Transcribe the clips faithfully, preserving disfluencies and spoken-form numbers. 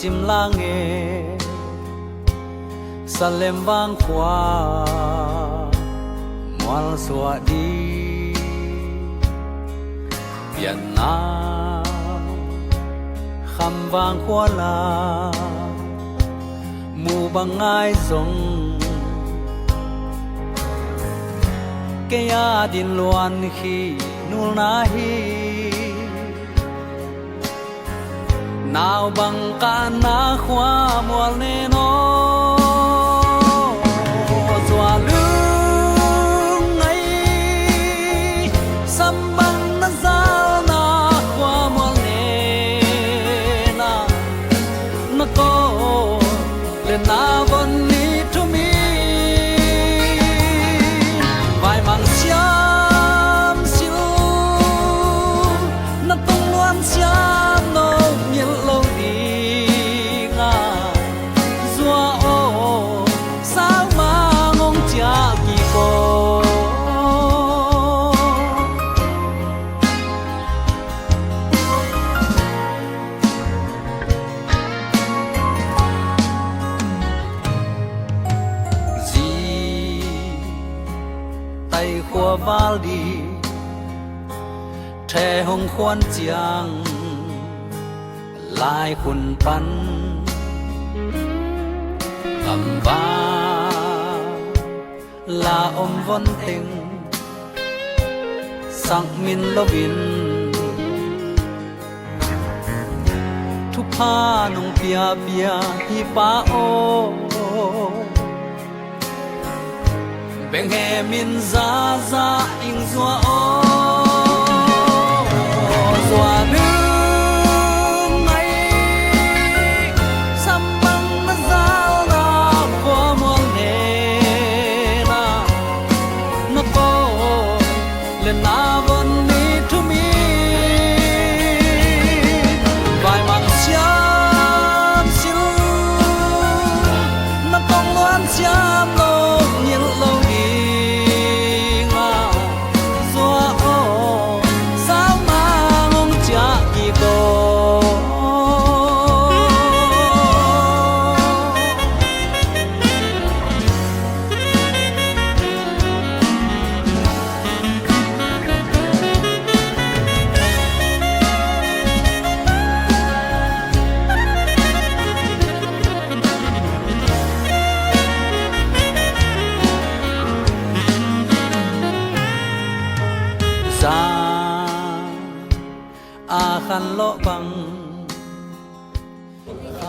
Sim la nge, Salem vangkhua mualsuah ding, pianna kham vangkhua la mu bang ngai zong, kei a din luan khi nulna hi. Nau bang kahna khua mual nen aw, zua lung ngai, sam bang na zalna khua mual nen a, na ko le na von ni thumi. Vaimang siam sil, na tong luan siam no ngilh lo dinga, zua aw, saumang hong ciah kik aw. Zi tai khua val di, the hong khuan ciang, lai khun pan, gamva la om von teng, sak min lovin, thupha nong piapia hi pa aw. Benghe min zaza ing zua aw, zua nung ngai, sam bang na zalna khua mual nen a, na ko le na von ni thumi. Vaimang siam sil, na tong luan siam no ngilh lo dinga, zua aw, saumang hong ciah kik aw. Za a khan lawh bang.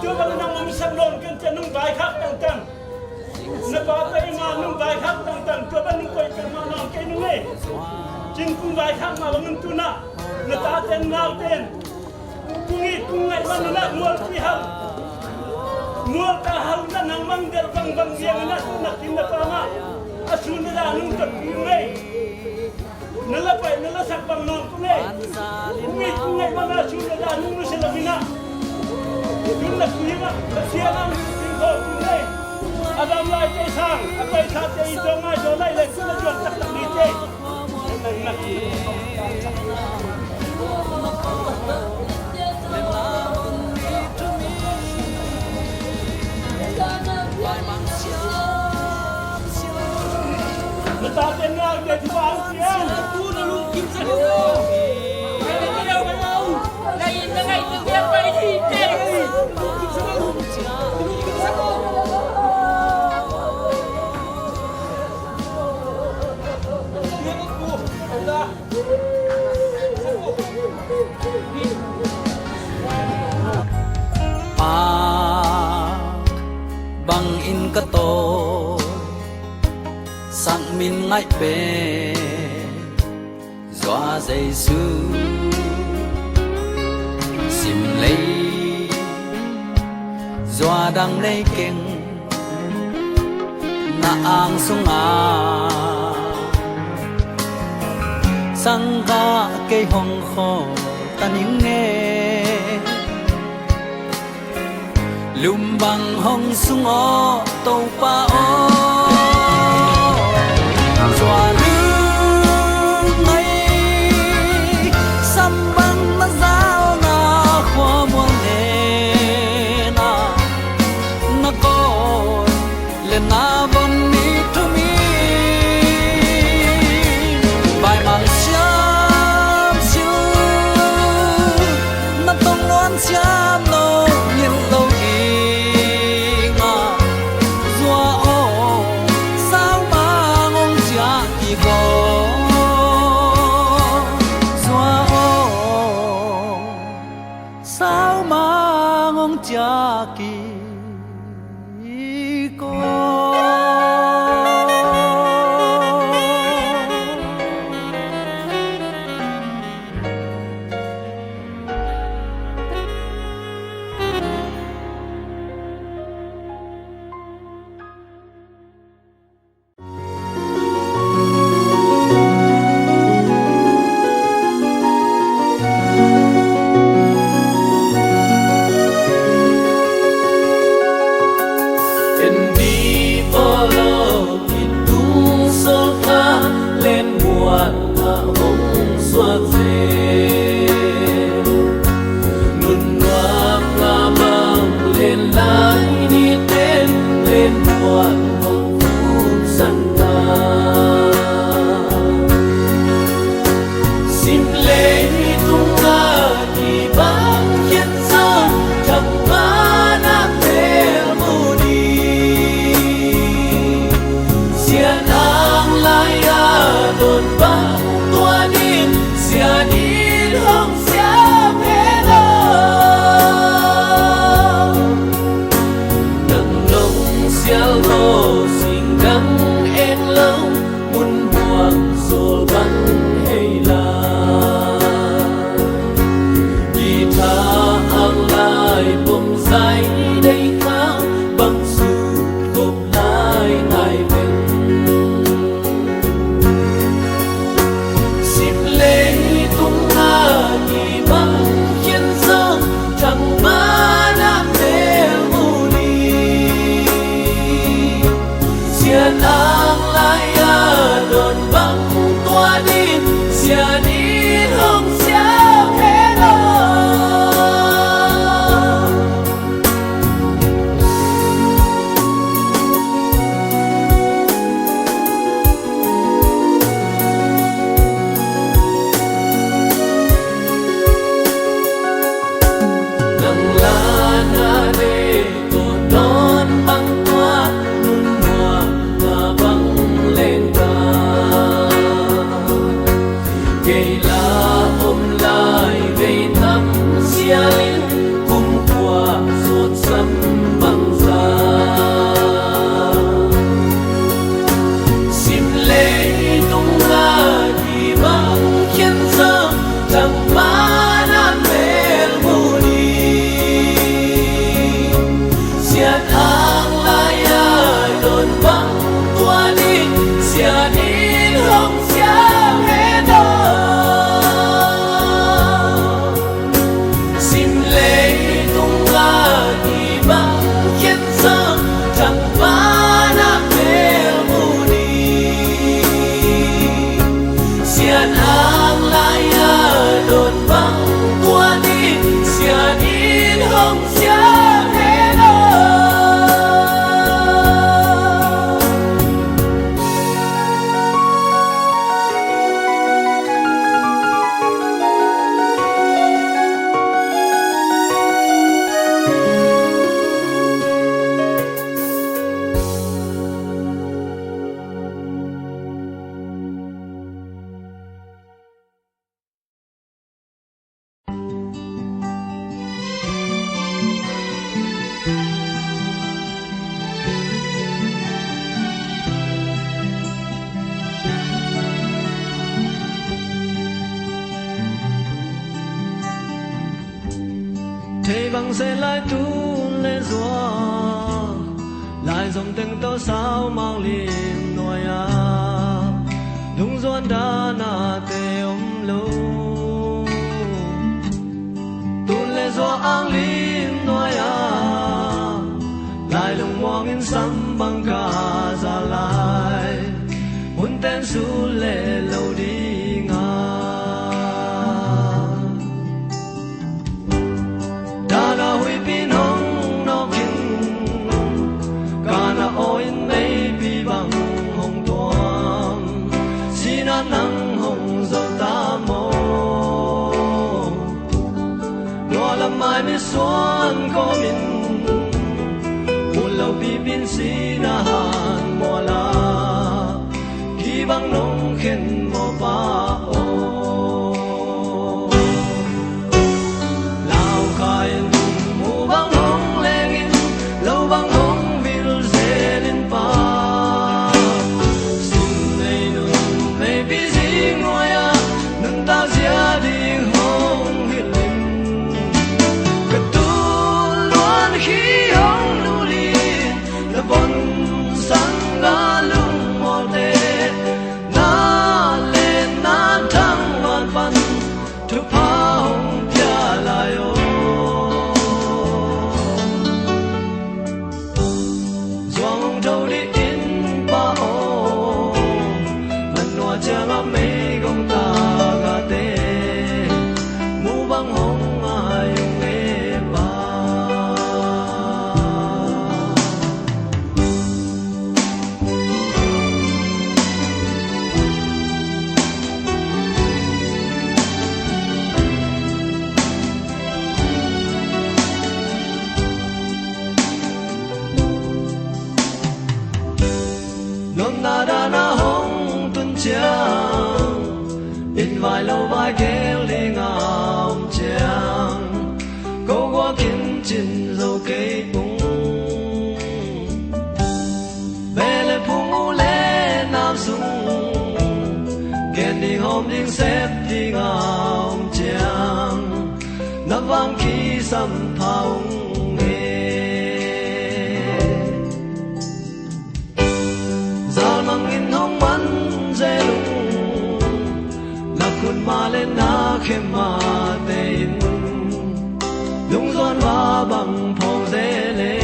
Tua bang nang om sam lawm ken cia nung vaikhak tangtang. Na pa pa ima nung vaikhak tangtang. Tua bang nung koih peuhmah nang kei nung ei. Cin kung vaikhak mah bangin tuna na taten nauten kung it kung ngaih man nunah mualpi hau, mualta hau na nang mang delh bangbang zianginah tuna kin na pa mah a sun na dah nung tawh pi nung ei. Na la paih na la sak bang nawng kung ei. Kung it kung ngaih bang a sun na dah nung nusia lo inah. Tun na kuimah Pasian ang tingkhaw kung ei. A dam lai tei sang a paisate i dawng ngai daw lai le kung na zuan taktak ni tei. Pak bangin ka tawi, sak min ngaih pen zua Jesu. Sim lei zua dang nei keng, na ang sungah sangkah kei hong khawl ta ning e. Lum bang hong sung aw Topa aw. Zua lung ngai, sam bang na zalna khua mual nena, Tun le zuak lai zom teng tawh sau mang lim nuai-ah lungzuan dan a te om lo. Tun le zuak ang lim nuai-ah lai lungmuang in sam bang ka za lai hun ten sul le lo ding a. Dana huipi in hong nawk in, Kana aw in meipi bang hong tuam, sina nang hong zo ta maw? Nualam mai misuan kawmin, mun lo pipi in sina han mual a, kibang nong khen maw pa aw? Lau kha in, mu bang hong leng in, lo bang hong vil zel in pa. Sin nei nun meipi zing nuai-ah nuntak zia ding hong hilh in. Ka tul luan khi hong nul in, na von sang galung mawlte, na len na thang van pan thupha hong pia lai aw. Zuang hong tho dih in pa aw, man nua ciang a meigong tagahte mu bang hong ngai ung e pa. Nopna dan a hong tun ciang, inn vai lo vai gel ding a om ciang, ko guak in cin zo kei ung. Be le phung, u le nau sung, gen ding hawm ding sep ding a om ciang, na vang kisam pha ung e. Zalmang in hong man zel ung, na khutma le na khemate in lungzuan va bang phawng zel e.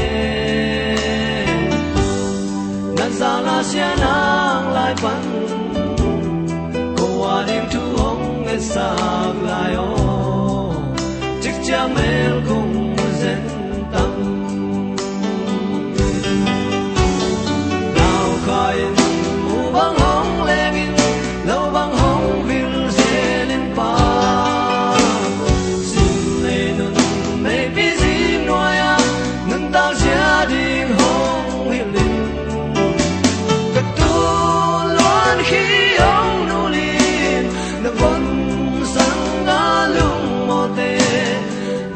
Na zala sia nang lai pan, ko a ding thu hong etsak lai aw. Cikciang mel kong zen tam. Lau kha in, mu bang hong leng in, lo bang hong vil zel in pa. Sin nei nun meipi zing nuai-ah nuntak zia ding hong hilh in. Ka tul luan khi hong nul in, na von sang galung mawlte,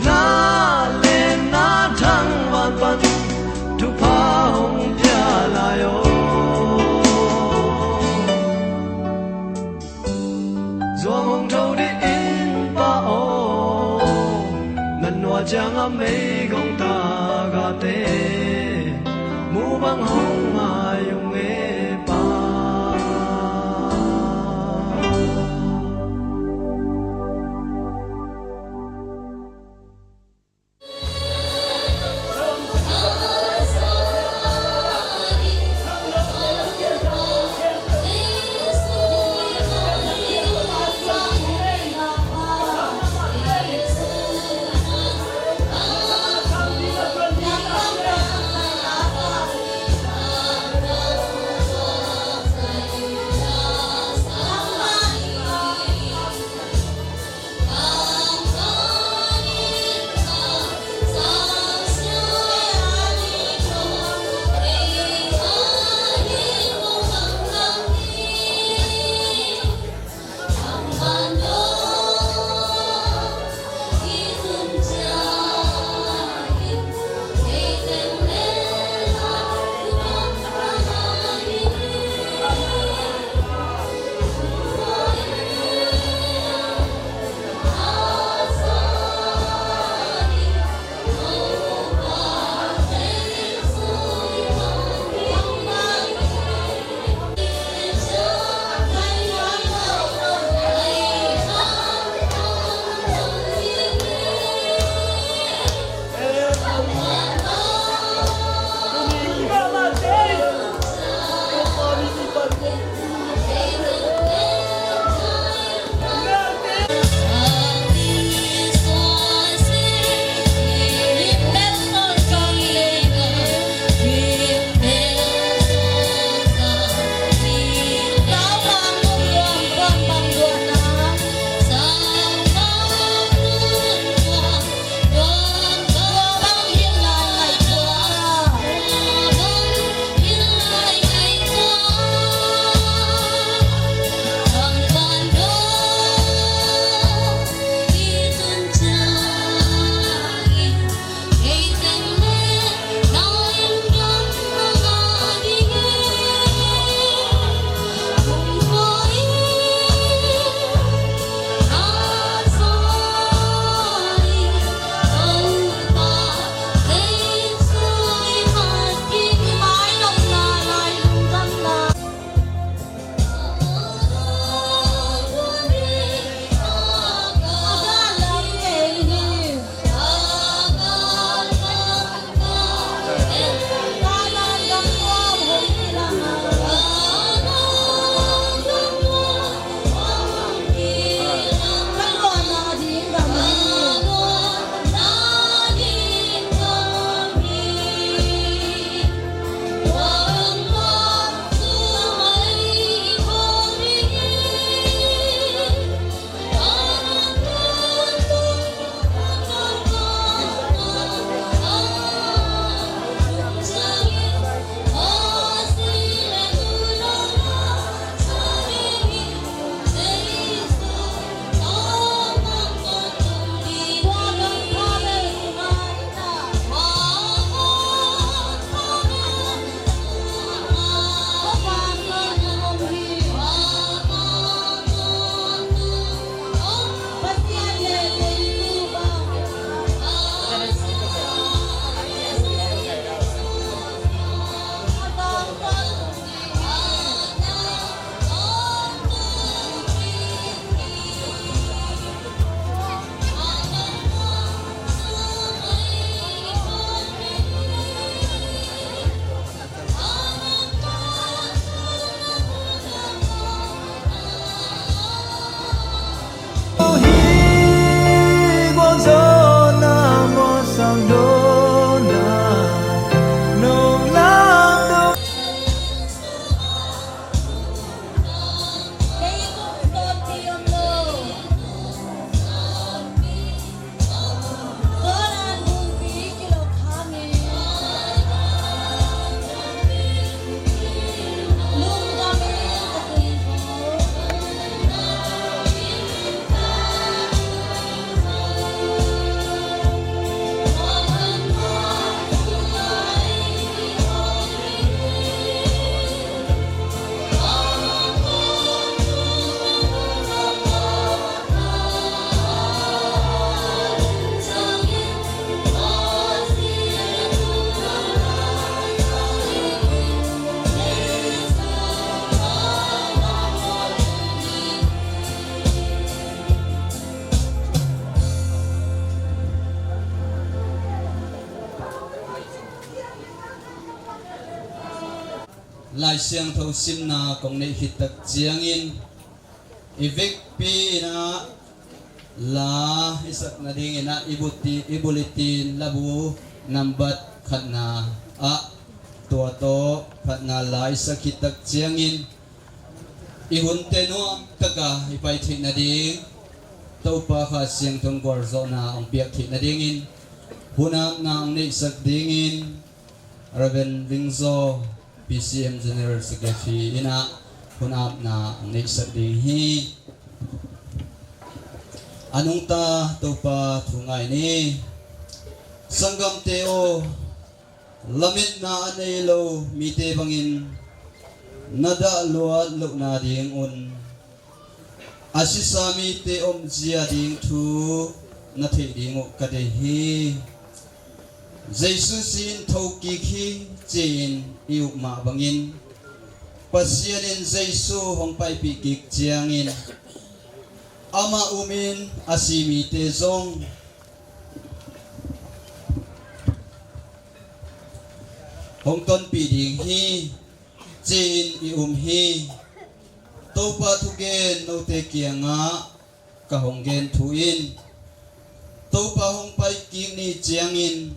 na len na thang van pan thupha hong pia lai aw. Zuang hong tho dih in pa aw, na nua ciang a meigong tagahte mu bang hong ngai ung e pa. Lai Siangtho simna kong neih khit tak ciangin i vekpi in ah la i sak nadingin ah i buti, i bulletin labu nambat khatna ah tua tawh khatna la i sak khit tak ciangin i hunte nuam taka i pai theih nading Topa Kha Siangtho gualzawhna hong piak theih nadingin hun apna hong neihsak dingin Reverend Ring Zaw, P C M General Secretary in ah hun apna hong neihsak ding hi. A nungta Topa thu ngai ni. Sanggamte aw, lametna a nei lo mite bangin na dah luat lohna dingun a sisa mite omzia ding thu na theih ding uh ka deih hi. Jesu si-in thokik hi ci-in i up mah bangin Pasian in Jesu hong paipih kik ciangin amah umin a si mite zong hong tonpih ding hi ci-in i um hi. Topa thugen note kiangah ka hong gen thu in Topa hong paikik ni ciangin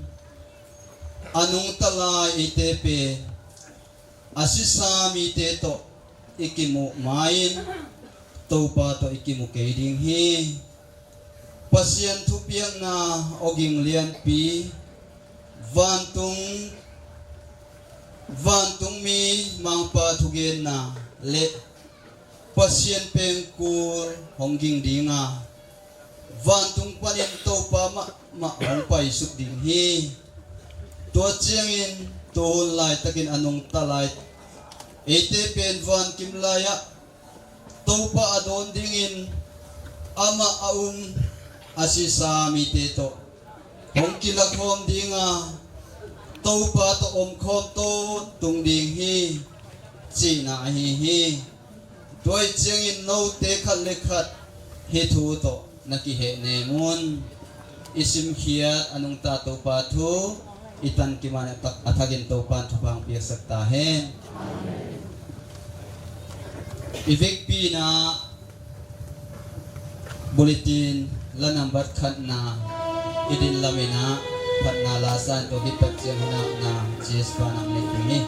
a nungta lai eite pen a sisa mite tawh i kimuh ma-in Topa tawh i kimu kei ding hi. Pasian thupiakna awging lianpi, vantung, vantung mi mangpa thugenna le Pasian pengkul hong ging ding a, vantung panin Topa mahmah hong paisuk ding hi. Tua ciangin tu hun laitakin a nungta lai eite pen vankim lai-ah Topa a dawn dingin amah a um a sisa mite tawh hong kilakhawm ding a, Topa tawh omkhawm tawntung ding hi cihna ahi hi. Tua ahih ciangin note khat le khat hih thu tawh na kihehnem un. I simkhiat a nungta Topa thu i tankim a, a thakin Topa in thupha hong piaksak ta hen. I vekpi in ah bulletin la nambat khatna i din lamin ah khatna la sa in tua khit tak ciang hun apna G S pa nang nih ding hi.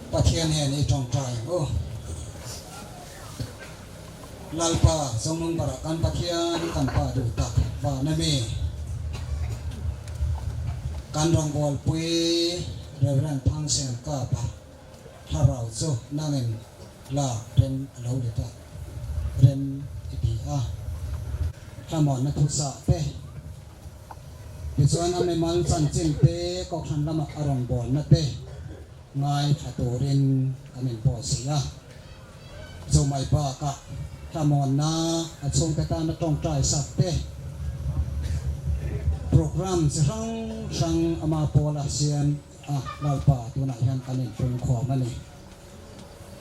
Pathian hen i ṭawngṭai uh. Lalpa, Zonung Barah kan Pathian, kan Pa duhtak, van a mi, kan rongbawlpui Reverend Thang Sian Kapa thlarau cu nangin la rem a lo le ta rem i ti a, thlamuanna thusate Tichuan a mimal chanchin te, kawkhan lamah a rawngbawlna te ngai ṭha turin kan inpawlsih a, Zomai Park ah thlamuanna, a chhungte tana ṭawngṭaisak te, program chi hrang hrang ama pawla siam a, Lalpa tunah hian kan inpungkhawm a ni.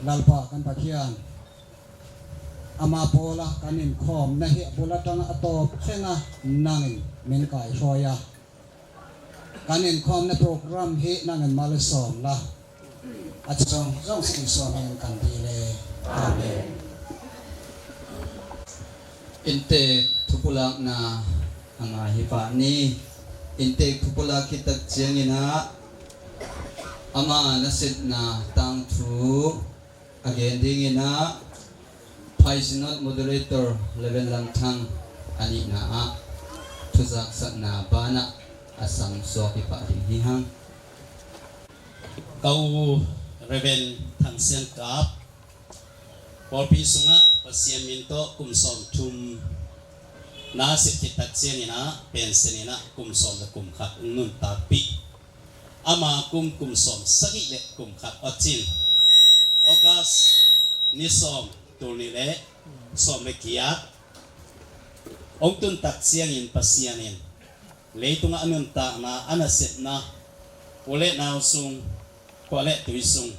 Lalpa kan Pathian, ama pawla kan inkhawmna hi a bul aṭanga a tawp thlenga nangin min kaihruai a, kan inkhawmna program hi nangin malsawm la, a chang zawng si Isua hmingin kan dil e. Amen. Inntek thupulakna a ngai hi pah ni. Inntek thupulak khit tak ciangin ah ama nasepna tangthu a gen dingin ah Phai Synod Moderator Reverend Lamthang a nihna ah thuzaksakna banah a sam suak hi pah ding hi hang. Ka u Reverend Thang Siangkap, pawlpi sungah Pasian min tawh kum sawmthum na sep khit tak ciangin ah pension in ah kum sawm le kum khat hong nuntakpih. Ama kum, kum sawm sagih le kum khat awcin August ni sawm, tul nih le sawm le giat hong tun tak ciangin Pasian in leitungah a nuntakna, a nasepna, u le nau sung, khua le tui sung,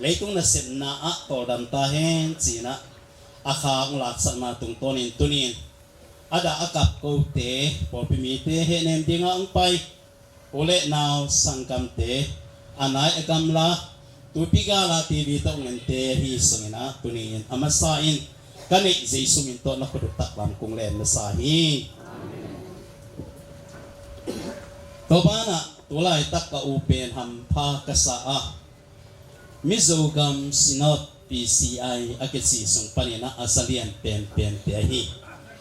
leitung nasepna ah tawldam ta hen ci-in ah a kha hong laksakna tungtawnin tuni-in a dah a kap kote, pawlpi mite hehnem dingah hong pai u le nau sanggamte, a nai a gamla, tuipi gala T V tawh ngente hi sungin ah tuni-in a masa in ka neih Jesu min tawh na khut uh taklam kong len masa hi. Tua banah tu laitak ka u pen hampha ka sa a, Mizogam Synod P C I a kici sung panin ah a zalian penpente ahi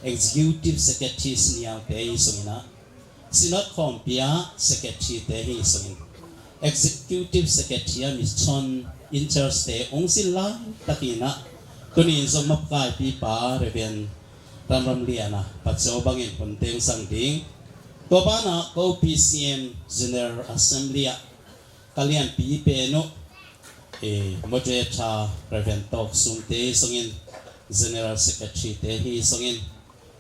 Executive Secretaries niaute ahi sungin ah Synod khawmpi ah Secretary te hi sungin, Executive Secretary ah Mission in-charge te hong zin laitakin ah tuni-in zong mapkaipipa Reverend Ramram Liana Pacho bangin hun teng sang ding. Tua banah ko P C M General Assembly ah ka lianpi pen uh, eh, Moderator Reverend Tawk Sum te sungin General Secretary te hi sungin,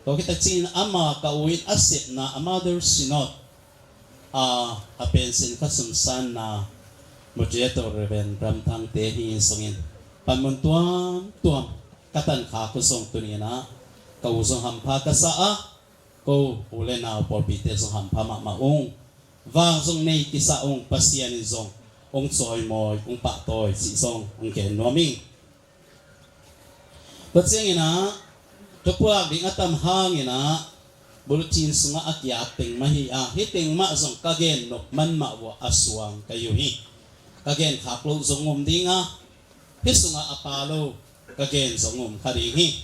tua khit tak ciangin ama ka u in a sepna a Mother Synod a, a pension ka sumsanna Moderator Reverend Ramthang te hi sungin, panmun tuamtuam ka tankhak uh zong tuni-in ah ka u zong hampha ka sa a, ko u le nau pawlpite zong hampha mahmah ung. Vang zong nei kisa ung, Pasian in zong hong cawimawi, hong pahtawi cih zong hong gen nuam ing. Tua ciangin ah, thupulak ding a tam hangin ah, bulletin sungah a ki-at teng mah hi a, hih teng mah zong ka gen nop man mah uh a suang ka hi uh hi. Ka gen khak loh zong um ding a, hih sungah a pha lo ka gen zong um kha ding hi.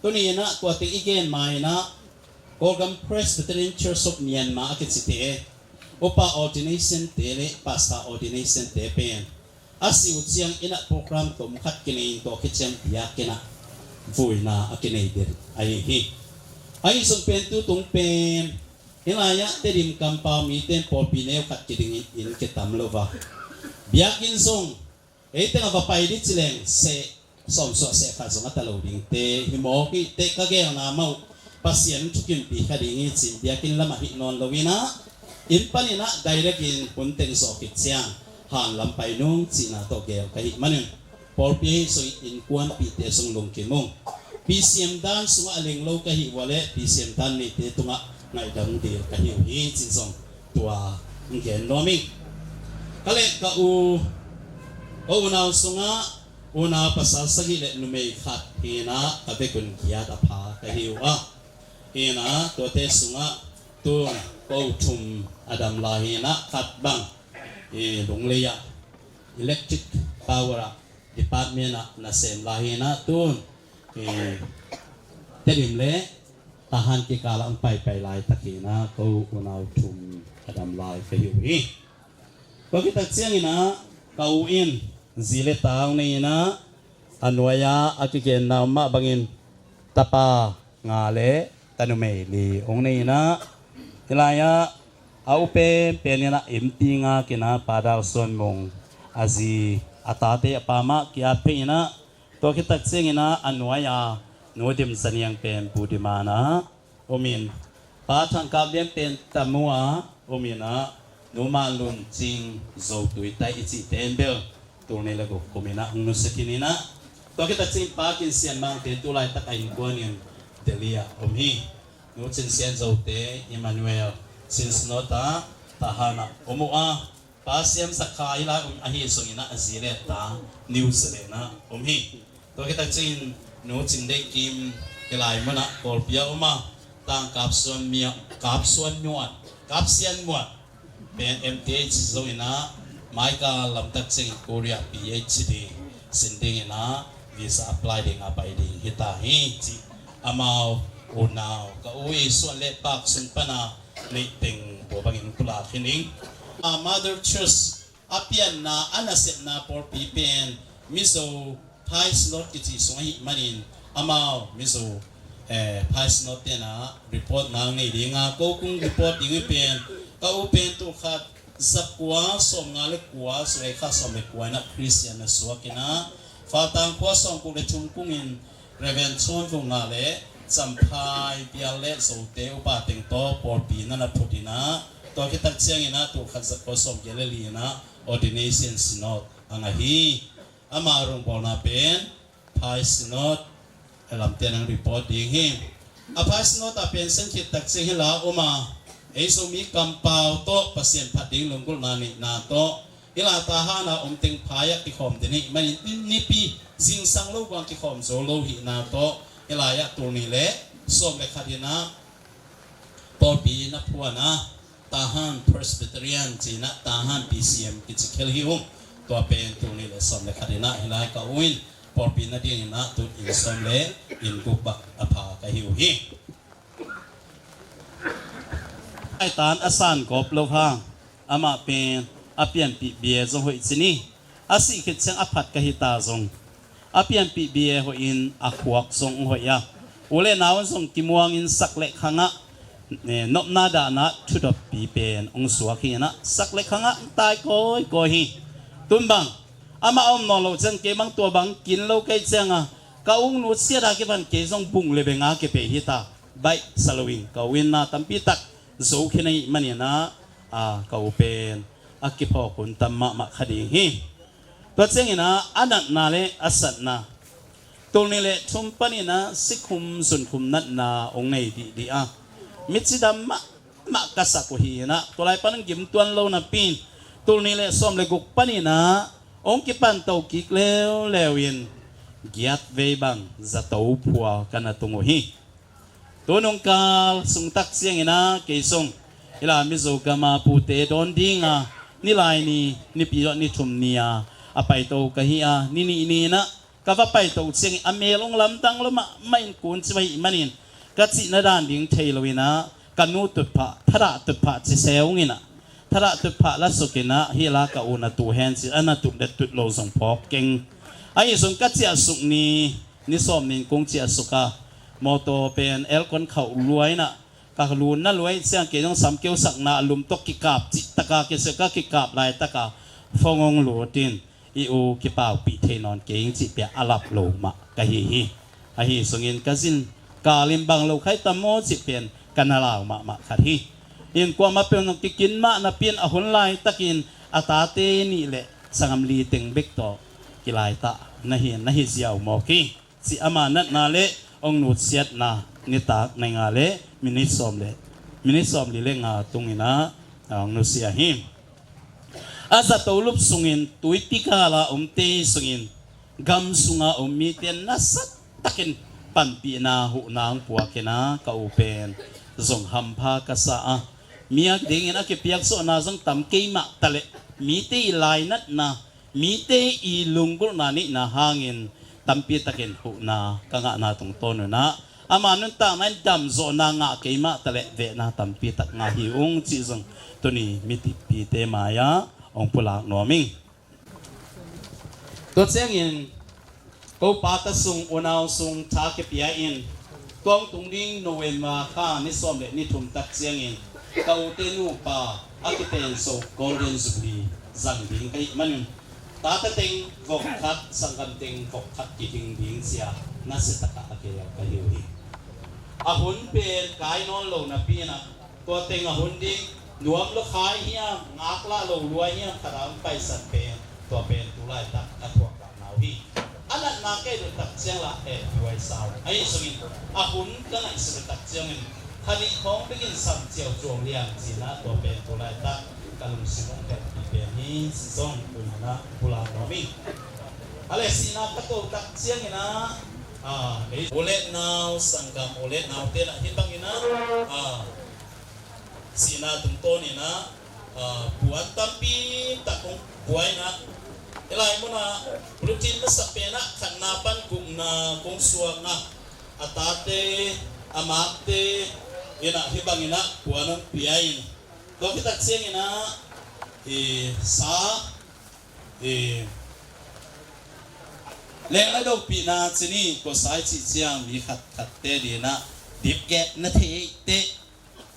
Tuni-in ah tua teng i gen ma-in ah Kawlgam Presbyterian Church of Myanmar a kicite, upa ordination te le pastor ordination te pen a si uh ciangin ah program tom khat kinei in tua khit ciang biakinn ah vuina a kinei den ahi hi. Ahi zong pen tu tung pen hih lai-ah Tedim kampau mite in pawlpi neu khat kidingin inn kitam lo va, biakinn zong ei teng a va pai dih ci leng seh, sawm suah seh khat zong a ta lo dingte hi mawk hi. Teh ka gelna mah uh Pasian thukimpih kha ding hi ci-in biakinn lamah hih nawn loin ah, inn panin ah direct in hun teng zawh khit ciang han lam pai nung cihna tawh gel ka hih manin pawlpi sung innkuanpihte sung lungkim ung. P C M dan sungah a ling lo ka hih uh a leh P C M dan neite tungah ngaihdam dil ka hi uh hi ci-in zong tua hong gen nuam ing. Ka leh ka u, ka unau sungah unau pasal sagih le numei khat hi-in ah ka vekun giat a pha ka hi uh a, hi-in ah tuate sungah tun ko thum a dam lai hi-in ah khat bang i Lunglei ah electric power ah department ah nasem lai hi-in ah tun i Tedim le Tahan kikal ah hong paipai laitak hi-in ah ko unau thum a dam lai ka hi uh hi. Tua khit tak ciangin ah ka u in zi le ta hong nei-in ah a nuai-ah a kigenna om mah bangin tapa nga le tanumei li hong nei-in ah hih lai-ah A u penpen in ah M T ngak in ah Pa Dal Suan Mung, a zi a tate a pa mah ki-at phei in ah, tua khit tak ciangin ah a nuai-a Nu Dim Za Niang pen Pu Dim a na om in, Pa Thang Kap Lian pen Tamu a om in ah, Nu Ma Lun Cing Zo Tui Tai i cihte in bel tul nih le guk kum in ah hong nusia khin in ah, tua khit tak ciangin Pa Kin Sian Mangte tu laitak a innkuan in Delhi ah om hi. Nu Cin Sian Zote Emmanuel Chin Synod ah Tahan ah om uh a, Pa Siam Sa Kha hi lai om ahi zongin ah a zi le ta New Zealand ah om hi. Tua khit tak ciangin Nu Cin Deih Kim hi lai mun ah Kawlpi ah om a, Tang Kap Suan Mia, Kap Suan Muan, Kap Sian Muan pen M T H zong in ah, mai ka lam tak ciangin Korea P H D sin ding in ah, visa apply ding a pai ding hi ta hi ci. Amau unau ka u i suan le pak sung pan a neih teng tua bangin pulak hi ning. A Mother Church a pianna, a nasepna pawlpi pen Mizo Phai Synod kici sung ahih manin, amau Mizo, eh, Phai Synod te in ah report nang nei ding a, ko kung report ding hi pen, ka u pen tul khat za kua sawm nga le kua, sung ei kha sawm le kua in ah Christian na suak in ah, Faltang khua sawm guk le thum kung in Reverend Chon Vung Nga le Champhai Bial le Zote upa teng tawh pawlpi na na phut in ah, tua khit tak ciangin ah tul khat za kua sawm giat le li in ah ordination synod a ngah hi. Ama rungbawlna pen Phai Synod, a lamte nang report ding hi. A Phai Synod a pen sen khit tak ciang hi la om a, ei Zomi kampau tawh Pasian phat ding lunggulhna neihna tawh, hi la Tahan a om teng phai ah kikhawm den hi manin, nipi zingsang lo guang kikhawm zo lo hihna tawh, hi lai ah tul nih le sawm le khat in ah pawlpi na phuan a, Tahan Presbyterian ci in ah Tahan P C M kici khel hi ung. Tua pen tul nih le sawm le khat in ah hi lai ka u in pawlpi na ding in ah tun inn sawm le inn guk bang a pha ka hi uh hi. Ai tan a san gawp lo hang, amah pen a pianpih bia zong hoih ci ni. A sih khit ciang a phat ka hi ta zong, a pianpih bia hoih in a khuak zong hoih a, u le nau zong kimuang in sak le khang ah, eh, nopna dahna thudoppi pen hong suak hi in ah, sak le khang ah tai kawikawi hi. Tun bang amah a om nawn loh ciang kei bang tua bang kin lo kei ciang a, ka ung nutsiat a kipan kei zong bung le beng a kipei hi ta. Baih sa lo in ka u in na tampi tak zo khin ahih manin ah, a, ka u pen a kiphawk hun tam mahmah kha ding hi. Tua ciangin ah a natna le a satna, tul nih le thum panin ah sikhum zunkhum natna hong nei dihdih a, mi cidam mahmah ka sak uh hi in ah, tua lai pan hong gim tuan lo napi in tul nih le sawm le guk panin ah hong kipanto kik leuleu in giat vei bang zato phua ka na tung uh hi. Tu nung kal sung tak ciangin ah kei zong hi la Mizo gam a pute dawn ding a, ni lai ni, nipi dawh ni thum ni a, a paito ka hi a, ni nih ni in ah ka va paito ciangin a mel hong lamdang lo mahmah in kun ci va hih manin ka cihna dan ding thei lo in ah ka nu tutphah, thadah tutphah ci se ung in ah, thadah tutphah la suk in ah hi la ka u na tu hen ci, a na tut le tut lo zong phawk keng. Ahi zong ka ciahsuk ni, ni sawm nih in kong ciahsuk a, mawtaw pen aircon khauh luai in ah, ka lun na luai ciang kei zong sam keu sakna a lum tawh kikap cih taka kisia ka kikap laitak a phone hong lut in, i u kipaupih thei nawn kei ing cih pia a lap lo mah ka hi hi. Ahi zongin ka zin kal in bang lo khai tam maw cih pen ka na lau mahmah khat hi. In kuamah peuh zong kikin mah napi in a hun laitakin a tate nih le sanggam li teng bek tawh kilaitah na hi, na hi ziau mawk hi. Cih ama natna le hong nutsiatna nitak nai nga le minit sawm le, minit sawm li le nga tung in ah hong nusia hi. A zato lup sungin tuipi kal a omte sungin gam sunga om mite nasa takin panpihna huhna hong puak in ah ka u pen zong hampha ka sa a, mi a dingin a kipiaksuahna zong tam kei mah ta leh mite i lainatna, mite i lunggulhna neihna hangin tampi takin huhna ka ngahna tungtawn un ah, ama nuntakna in damzawhna ngah kei mah ta leh vehna tampi tak ngah hi ung cih zong tuni mipite mai-ah hong pulak nuam ing. Tua ciangin ko pata sung, unau sung tha kipia in, tua hong tung ding November kha ni sawm le ni thum tak ciangin Ka ute nupa a kipen sawk Golden Jubilee zang ding ka hih manin, tate teng vok khat, sanggam teng vok khat kihing ding ci-a nasia takah a geel ka hi uh hi. A hun pen kai nawn lo napi-in ah, tua teng a hun ding nuam lua khai hiam, ngaklah lo lua hiam, khat a hong paisan pen, tua pen tu laitak ka thuak na uh hi. A natna ka et uh tak ciang lah, eh, P Y Sau ahi zongin, a hun ka ngaihsut uh tak ciangin, kha nih khawng bek in sam ciau cuang liang ci-in ah, tua pen tu laitak ka lungsim hong phelpih pen hi ci zong tu-in ah pulak nuam ing. A leh sihna ka to tak ciangin ah, ah, ei u le nau, sanggam u le naute in ah hih bangin ah, ah, sihna tungtawnin ah, ah, puan tampi tak hong pia in ah, hih lai munah bulletin masa pen ah khatna pan gukna kong suak a, a tate, a makte in ah hih bangin ah puan hong pia in, tua khit tak ciangin ah, i sa, i leng le dopihna ci ni, kua sa i cih ciang mi khatkhatte adingin ah dipgeh na thei teh,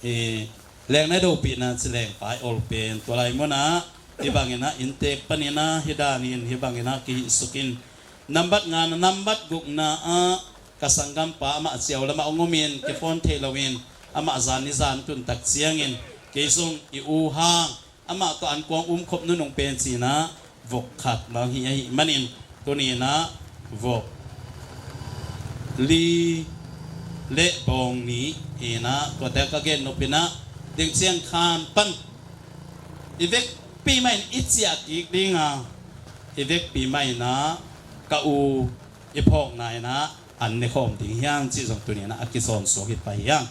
i leng le dopihna ci leng pai ol pen, tua lai munah hih bangin ah inntek panin ah hih danin hih bangin ah kihihsuk in, nambat nga na nambat gukna ah ka sanggampa amah ciau lamah hong om in, kiphone thei loin, amah zan ni zan tun tak ciangin, kei zong i u hang amah tawh ankuang umkhop nunung pen ci-in ah vok khat mang hi ahih manin, tuni-in ah vok li le bawng nih in ah, tuate ka gen nop in ah, ding ciang khan pan i vekpi mah in i ciah kik ding a, i vekpi mah in ah ka u i phawkna in ah an ne khawm ding hi hang cih zong tuni-in ah a kisawn suak hi pah hi hang.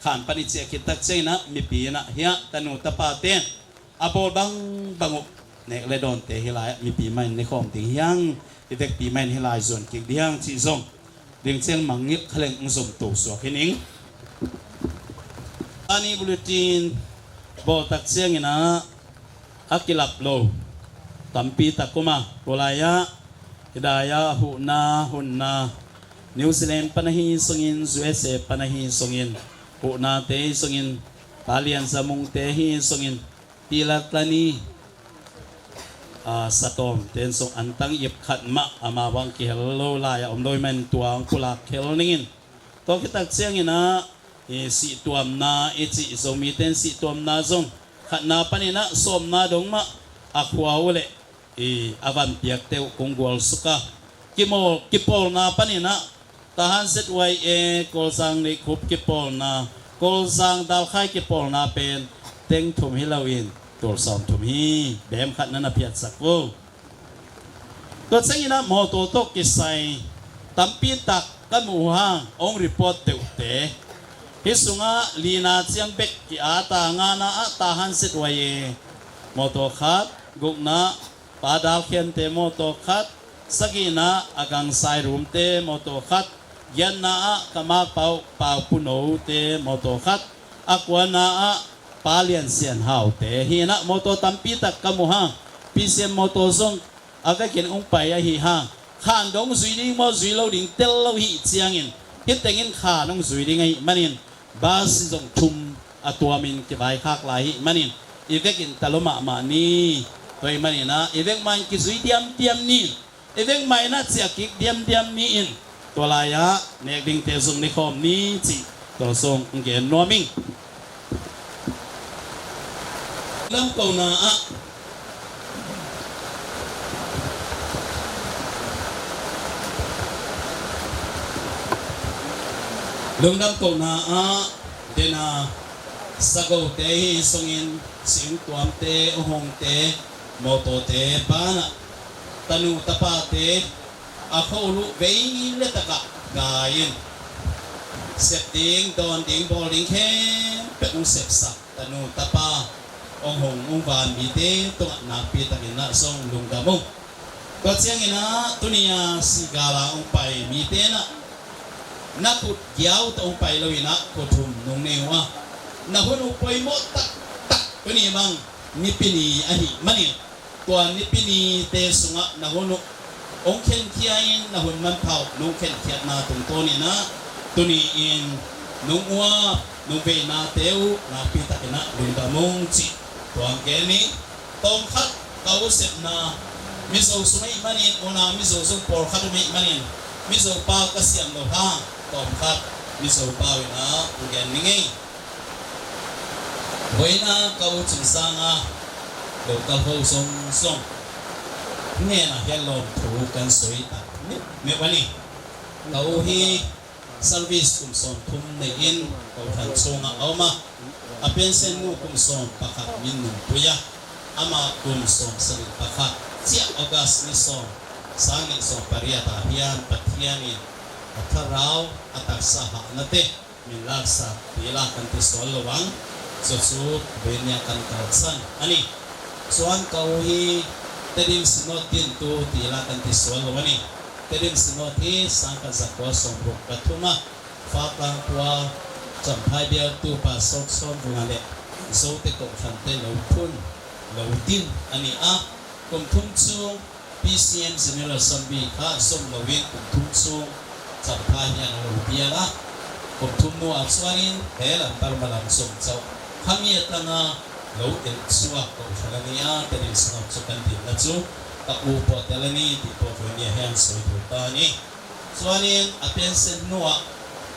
Khan pan i ciah khit tak ciangin ah mipi in ah, hiah tanu tapate, a bawl bangbang uh nek le dawnte hih lai-ah mipi mah in ne khawm ding hi hang, i vekpi mah in hih lai zuan kik ding hi hang cih zong ding ciang mangngilh kha leng hong zom to suak hi ning. Ani bulletin bawl tak ciangin ah a kilap lo tampi tak om a, tua lai-ah hih lai-ah huhna hunna New Zealand pan ahi zongin, U S A pan ahi zongin, huhnate ahi zongin, Palian Zamungte ahi zongin, Pilatlani, a, Satawmte in zong antang ip khat mah amau bang kihel lo lai-ah om lo ahih manin tua hong pulak khel ning in. Tua khit tak ciangin ah, i sihtuamna i cih Zomite in sihtuamna zong khatna panin ah sawmna dong mah a khua uh leh i a van piakte uh kong gualsuk a, kimawl, kipawlna panin ah Tahan Z Y A, Kawlzang Neikhup kipawlna, Kawlzang Dalkhai kipawlna pen teng thum hi loin tul sawmthum hi. Bem khat na na phiatsak uh. Tua ciangin ah mawtaw tawh kisai tampi tak ka muh uh hang, hong report deuhte. Hih sungah lina ciang bek ki-at a, ngana ah Tahan Z Y A mawtaw khat, gukna Pa Dal Khiante mawtaw khat, sagihna ah Gang Sai Rumte mawtaw khat, giatna ah Ka Mak Pau, Pau Pu Note mawtaw khat, a kuana ah Pa Lian Sian Haute hi in ah, mawtaw tampi tak ka muh hang, P C M mawtaw zong a vekin hong pai ahi hang, khan dong zui ding maw zui lo ding tel lo hi ciangin, hih tengin khan hong zui ding ahih manin, bus zong thum a tuamin kivaikhak lai ahih manin, i vekin ta lua mahmah ni. Tua ahih manin ah i vek mah in kizui diamdiam ni. I vek mah in ah ciah kik diamdiam ni in, tua lai-ah nek dingte zong ne khawm ni cih tua zong hong gen nuam ing. Lamkona ah, lungdam kohna ah, dena sagote hi sungin, singtuamte, uhongte, mawtawte banah tanu tapate a kholu vei le takah gai-in, sep ding, dawn ding, bawl ding khempeuh hong sepsak tanu tapa hong hong hong van mite tungah nakpi takin ah zong lungdam ung. Tua ciangin ah tuni a sihgala hong pai mite nah, na khut giau tawh hong pai loin ah khut hum nong nei uh a, na hun uh poimawh taktak tuni bang Nipi ni ahih manin, tua Nipi nite sungah na hun uh hong khenkhia in, na hun manpha uh nong khenkhiatna tungtawnin ah tuni-in nong uap nong veinate uh nakpi tak Ina lungdam ung cih tuang gen ni. Tawmkhat ka u sepna Mizo sung ahih manin, unau Mizo sung pawlkhat um ahih manin, Mizo pau ka siam lo hang, tawmkhat Mizo pau ina hong gen ning ei. Hoina ka u Cing Sang a, local ho zongzong nena hian lawmthu kan sawi tak meuhmeuh a ni. Ka u hi service kum sawmthum nei in kohhran chhungah a om a, a pension nu kum sawm pakhat min nunpui a, amah kum sawmsagih pakhat ciah August ni sawm, sang nih sawm pariat ah hian Pathian in a thlarau, a taksa hahna te min laksak tila kan ti sual lo ang. Chu chu vei nia kan kalsan a ni. Chuan ka u hi Tedim Synod dintu tila kan ti sual lo a ni. Tedim Synod hi sangkhat zakua sawmruk pathum a, Fatlangkhua Champhai bialtu Pastor Sawnvunga leh Zote Kohhrante lo phun, lo din a ni a, kum thum chung P C M General Assembly kha zawm loin kum thum chung Champhai hian a lo bial a, kum thum hnuah chuanin he lam Burma lam zawm chauh khami atanga lo el chhuak kohhran a ni a, Tedim Synod chu kan dinna chu ka u pawh tel a ni tih pawh vawinia hian sawi duh ta a ni. Chuanin a pension hnuah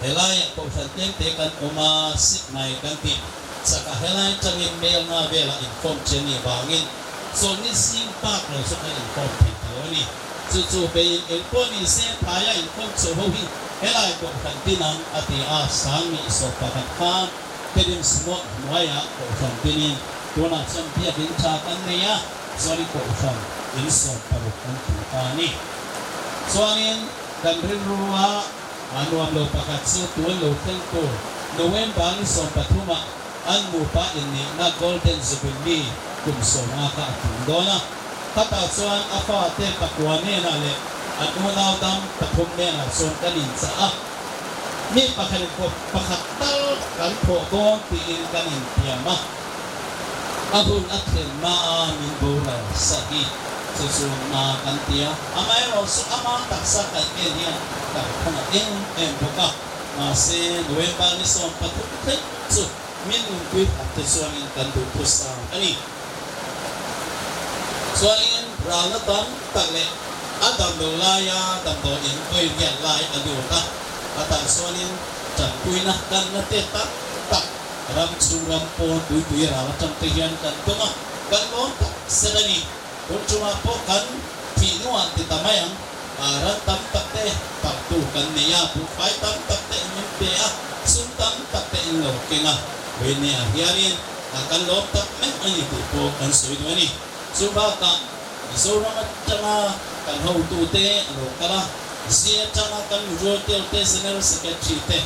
helaiah kohhran tlem te kan awm a, sik mai kan tih sak a, helai tangin mel nga velah inkhawm ṭhin a nih vangin, Chawlhni zing bak lo chu kan inkhawm thei ta lo a ni. Chu chu veiin engpawh ni se, phaia inkhawm chho ho hi helai kohhran din ang a ti a, sang nih sawm pakhat khan Tedim Synod hnuaiah kohhran dinin tunah chuan biak in ṭha kan nei a, chuanin kohhran in sawm paruk kan tlu ta a ni. Chuanin kan rilru a, a nuam lo pakhat chu tun lo thleng tur November ni sawm pathumah an nupa innihna Golden Jubilee kum sawmnga kha a tum dawn a. Khatah chuan a fate pakua hnenah leh an unau dang pathum hnenah chuan kan inchah a, mi pakhatin kawp pakhat tal kan phawh dawn tiin kan intiam a, a hun a thlen hma a min boral sa hi. Chu chu hma kan ti a, amaherawhchu ama taksa kan ken hian kan khawngah em em bawk a. Mahse, November ni sawm pathum thleng chu min nunpui khat te chuanin kan duhthusam a ni. Chuanin ralna tam tak leh a damlo laia damdawi in vawi riat lai a lut a, a tah chuanin ṭanpuina kanna te tak tak ram chhung ram pawn tuitui ral aṭang te hian kan dawng a, kan lawm tak set a ni. Hun ṭumah pawh kan thih hnuah ti ta mai ang. A, ran tam takte partu kan nei a, buhfai tam takte min pe a, sum tam takte in lo keng a, vawinia hianin, a, kan lawm tak meuh a ni tih pawh kan sawi duh a ni. Chu bakah Mizoram aṭanga kan hotute a lo kal a, zia aṭanga kan mizawtelte General Secretary te,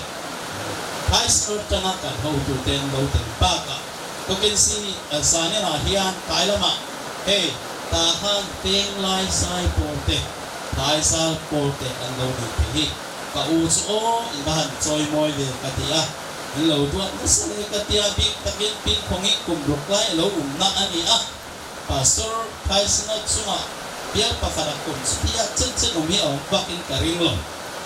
Vice aṭanga kan hotute an lo tel bakah, Tukin si, eh, zaninah hian tlai lamah hei, Tahan Tenglai zai pawlte, thaizal pawlte an lo nei thei hi. Ka u chu aw, i va han chawimawi ve ka ti a, in lo duat nasa le ka ti a, bik takin pingkhawng hi kum ruk lai a lo umna a ni a. Pastor Khai Synod chungah bial pakhatah kum chu phiat chen chen awm hi a awm bakin ka ring lo.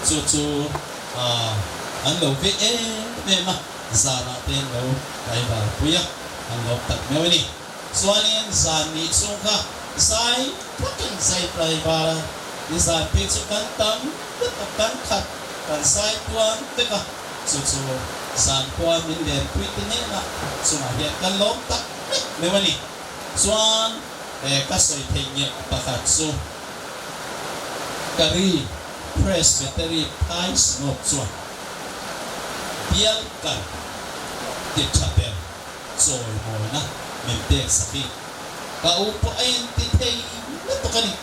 Chu chu, ah, an lo ve em em a, zanah te an lo daivalpui a, an lawm tak meuh a ni. Chuanin zan nih chung kha zai thakin zai daival a, nizan phei chu kan tam vek a, kan khat kan zai tuam vek a. Chu chu zan khua min lenpui te hnenah chungah hian kan lawm tak meuh meuh a ni. Chuan, eh, ka sawi theihnghilh pakhat chu ka ri Presbytery Khai Synod chuan bial kan ti ṭha ber chawimawina min peksak hi. Ka u pawh a inti thei lutuk a ni.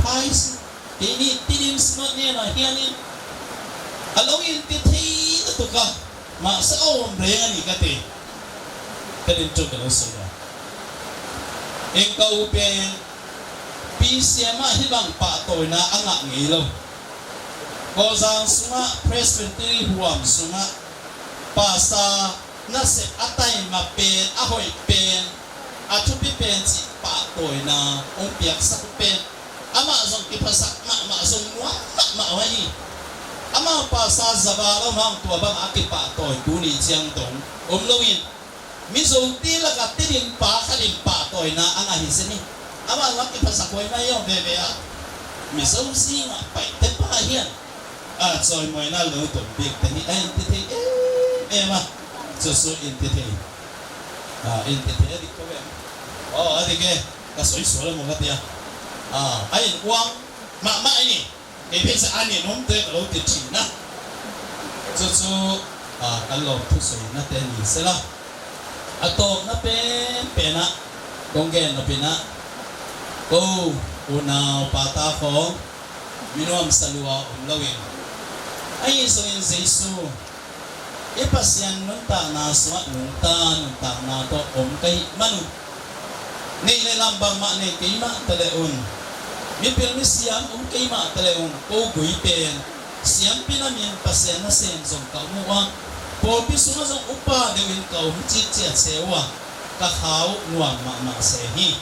Khai Synod, keini Tedim Synod hnenah hianin a lo inti thei lutuk a, mahse a awm reng a ni ka ti. Ka din ṭawk ka lo sawi a. Eng ka u pen P C M ah hi bang pahtawina a ngah ngei lo. Kawlzang sungah Presbytery huam sungah pastor nasep a taima pen, a hoih pen, a thupi pen cih pahtawina hong piaksak pen amah zong kiphasak mahmah, zong nuam mahmah uh a ni. Amah pastor zava lo hang tua bangah a kipahtawi tu nih chiang dong awm loin, Mizote lakah Tedim pa khat in pahtawina a ngah hi sin hi. Amah zong a kiphasak huai mai aw veve a, Mizo zingah paihte pa hian a cawimawina lo ton bikte hi a in ti thei em em a. Cucu in ti thei. A, in ti thei a dik ko ve. Aw, a dik e. Ka soisual a maw ka tia. A, a in uang mahmah i ni. Kei pheisa a ni num te ka lo ti thin a. Cucu, a, kan lawm thusuina te ni sela. A tawpna penpen ah kong gen nopin ah, ko unau pata khawng minuam salua om loin, ahi zongin Jesu i Pasian nuntakna sungah nungta nuntakna tawh om ka hih man un, neih le lam bangmah nei keimah ta le un, mipil misiam om keimah ta le un, ko gui pen siampi namin Pasian nasem zong ka um uh a, pawlpi sungah zong upa deuhin ka um cih ciat se uh a, ka kha uh nuam mahmah se hi.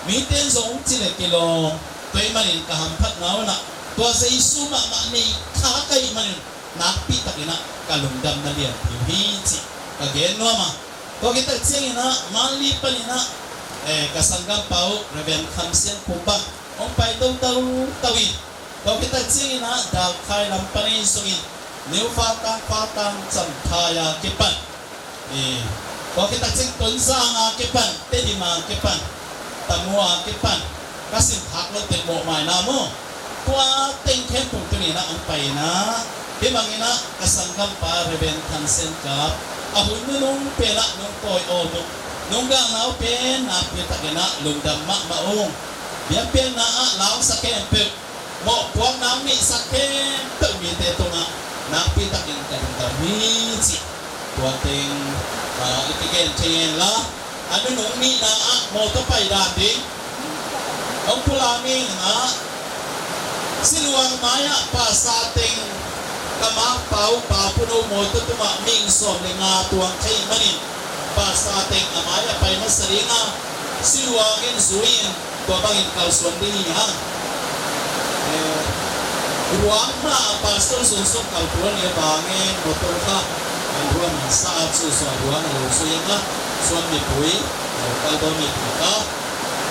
Mite in zong ci le kilawm, tua ahih manin ka hamphatna unah tua Jesu mahmah nei kha ka hih manin nakpi takin ah ka lungdamna lianpi uh hi cih ka gen nuam a. Tua khit tak ciangin ah Manli panin ah, eh, ka sanggampa uh Reverend Kham Sian Pum bang hong pai totau tau in, tua khit tak ciangin ah Dalkhai lam pan ei sungin New Fatang, Fatang, Champhai a kipan, eh, tua khit tak ciang Tonzang a kipan, Tedim a kipan, Tamu a kipan, ka sim khak lo teng mawhmai na maw. Tua teng khempeuh tuni in ah hong pai in ah, hih bangin ah ka sanggampa Reverend Thang Sian Kap a hun nunung pen ah nong tawi awm uh, nong galna uh pen nakpi takin ah lungdam mahmah ung. Biakpiakna ah lausak khempeuh, mawhpuakna hong neihsak khempeuh mite tungah nakpi takin ka lungdam hi cih tua teng, ah, i kigen thei ngen la. A nunung nihna ah mawtaw pai dan ding hong pulak ning ah, siluang mai-ah pasa teng ka makpa uh Pa Pun uh mawtaw tungah ming sawm le nga tuang thei manin pasa teng a mai-ah pai masa ding a, siluang in zui in tua bangin kalsuan ding hi hang. Eh, ruang hna a pastor zung sung kalpul a nih a bangin motor kha an ruang sa a cu suah ruang a lo zui ang a, suan mipui, lo kal dawn mipui kha.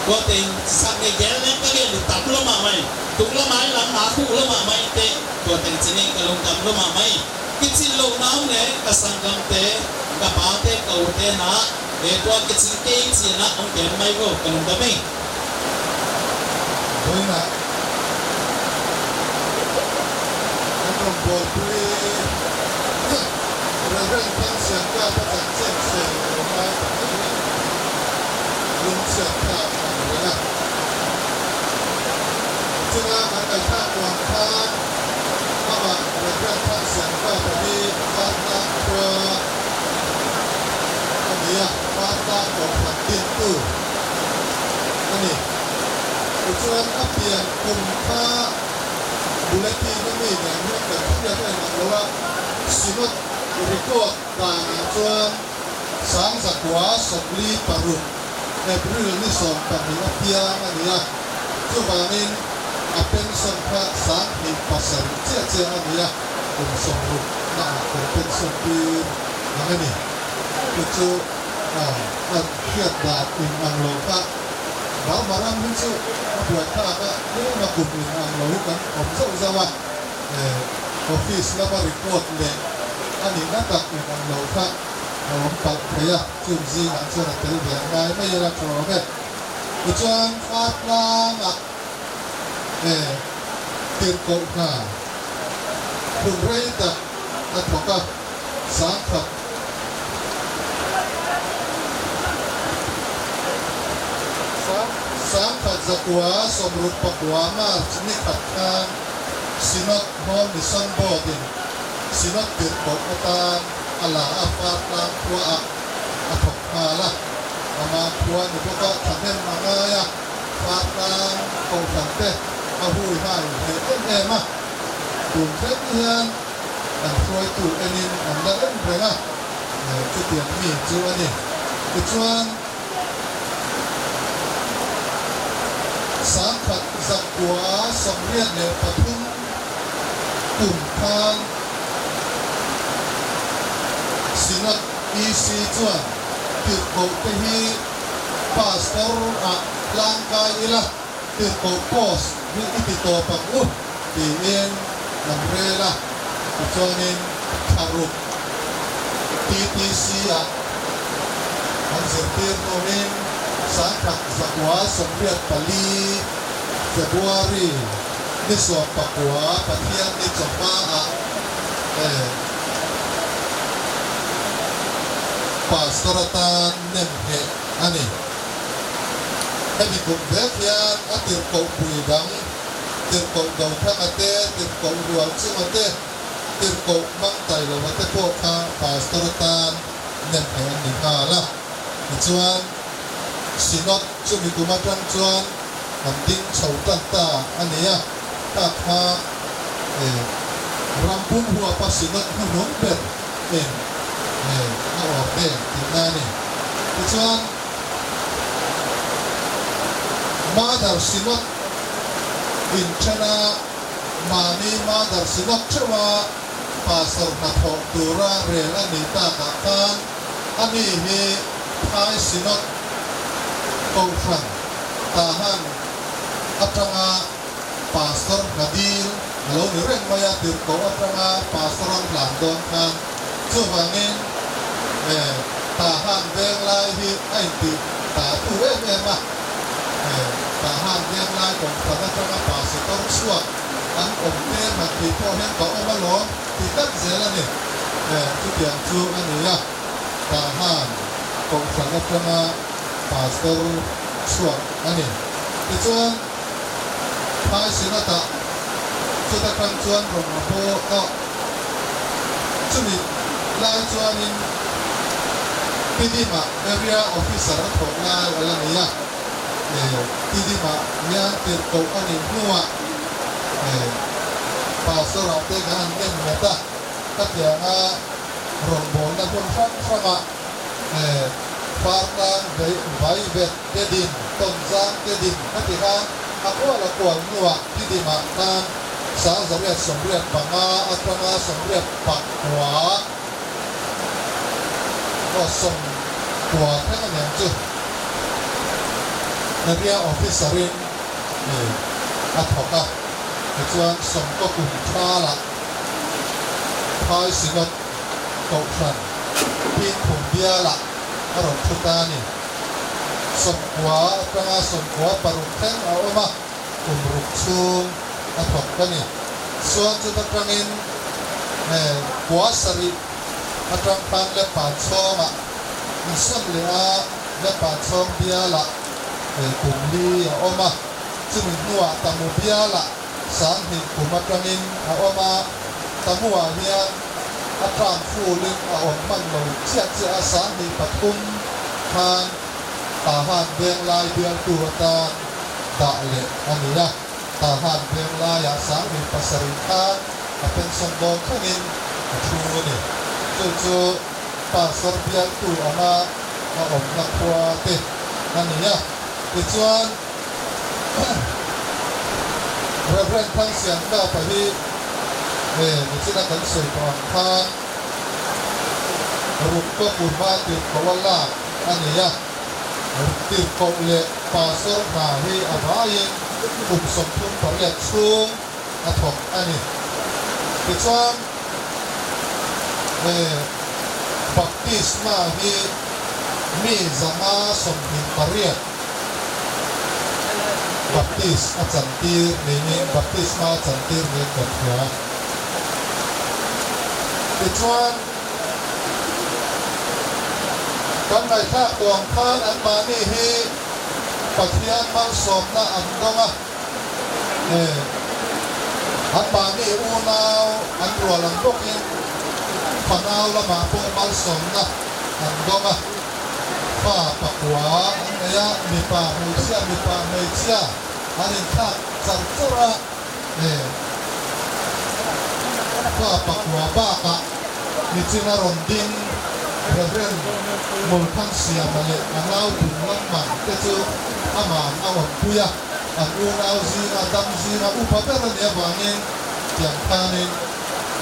Tua teng sak nge gel neng ka gel tam lo mahmah in, tung lo mai lam na khuh lo mahmah in teh, tua teng ci neng ka lungdam lo mahmah in. Kicin lohna om le ka sanggamte, ka pate, ka ute na, e tua kicin kei ci-in ah hong kem mai ko, ka lungdam ei. Hoina. Kan rom bawlpui. Reverend Thang Sian Kap a cang cem se lo mai. Lungsiat kha kan rel a. Cina kan kai kha kuang khan. Amah Reverend Thang Sian Kap a hi, Patlang khua a ni a, Patlang kong khat dintu a ni. Cuan a pian kum kha bulletin a mi nen hian kan khia ven ang lo a, Synod record dan ah chuan sang zakua sawmli paruk April ni sawm pahnih a piang a ni a, chuvangin a pension kha sang hnih pasarih chiah chiah a ni a, kum sawmrukna ah kawng pension piin ang a ni. Chu chu, a, a hriat dan in ang lo kha, Burma ram hi chu a buaithlak a, kum a kum in ang lo hi kan awm zauh zauh a. Eh, office lama record leh a nihna tak in ang lo kha a awm palh thei a, chun zingah chuan a tel ve ngai mai ila thaw ve. Tichuan Fatlang ah, eh, tirhkoh hna hun rei tak a thawk a, sangkhat, sang, sangkhat zakua sawmruk pakua March ni khat khan Synod Hall Mission Board in Synod tirhkoh atan a la a, Fatlang khua ah a thawk nghal a, ama khua ni bawk a, thahnem a ngai a, Fatlang kohhrante a huihai hle em em a, tun tlem hian an hruaitu enin an la reng reng a, chutiang mi chu a ni. Tichuan, sangkhat zakua sawmriat leh pathum kum khan Synod E C chuan Tirhkohte hi pastor ah langkai ila, tirhkoh post hi i titawp ang uh, tiin an rel a. Tua ciangin Kharuk T T C ah an zirtir nunin sangkhat zakua sawmriat pali February ni sawm pakua Pathian ni cawpa ah, eh, pastor a tan nemheh a ni. Hemi kum vek hian a tirhkoh pui dang, tirhkoh do thangate, tirhkoh rual chungate, tirhkoh mangtai lo ate pawh kha pastor a tan nemheh an ni nghal a. Tichuan, Synod chumi kum aṭang chuan an ding chho tan ta a ni a, tak kha, eh, rampum huapa Synod hnuhnung ber in, eh, a ordain tihna a ni. Tichuan, Mother Synod in ṭhena, mahni Mother Synod ṭheua pastor hnathawh tura rel a nih takah khan, ani hi Thai Synod Kohhran Tahan aṭanga pastor hna dil a lo ni reng mai a, tirhkoh aṭanga pastor an hlan dawn khan, chuvangin, eh, Tahan Venglai hi a intih ta tu em em a, eh, Tahan Venglai Kohhran aṭanga pastor chhuak an awm te hman thei pawh hian ka awm alawm tih tak zel a ni. Eh, chutiang chu a ni a, Tahan Kohhran aṭanga pastor chhuak a ni. Tichuan, Thai Synod ah chuta khan chuan rawngbawlna, chumi lai chuanin Tidima area officer a thawk lai a la ni a. Eh, Tidima hian tirhkoh a nih hnuah, eh, pastor-ah te kan han en nghet a, khatianga rawngbawlna hmun hrang hrangah, eh, Fartlang, Vai-, Vaivet te din, Tonzang te din, khati khan a kual a kual hnuah Tidimah khan sang zariat sawmriat panga aṭanga sawmriat pakua, aw, sawmkua thleng a ni ang chu, area officer-in, eh, a thawk a. Tichuan, sawmkua kum thla lah Thai Synod Kohhran Pingphum bialah a rawn thu ta a ni. Sawmkua aṭanga sawmkua paruk thleng a awm a, kum ruk chhung a thawk a ni. Chuan chuta aṭangin, eh, kua sarih aṭang khan Lepanchawngah, insawn leh a Lepanchawng bialah, eh, kum li a awm a, chumi hnuah Tamu bialah sanghnih kum aṭangin a awm a, Tamuah hian a ṭam fulin a awm hman lo chiah chiah a, sanghnih pathum khan Tahan Venglai bialtu atan dah leh a ni a, Tahan Venglaiah sanghnih pasarih khan a pension dawn thlengin a thu a ni. Chu chu pastor bialtu anga a awmna khua te a ni a. Tichuan, Reverend Thangsian Kapa hi, eh, nichina kan sawi tawh ang khan, ruk kua kuma tirhkoh a lak a ni a. Tirhkoh leh pastor hna hi a vaiin kum sawmthum pariat chhung a thawk a ni. Tichuan, eh, baptisma hi mi zanga sawmhnih pariat baptis a chantir niin, baptisma a chantir niin kan hria. Tichuan, kan ngaihthlak tawh ang khan anmahni hi Pathian malsawmna an dawng a, eh, anmahni unau an rual ang bawkin, fanau lamah pawh malsawmna an dawng a. Fa pakua an nei a, mipa hmeichhia, mipa hmeichhia an inthlak char char a. Eh, fa pakua bakah nichina rawn ding Reverend Multhang Siama leh a nau Bunglam Mangte chu amah a awmpui a, an unau zinga dam zinga upa ber a nih avangin tiang khanin,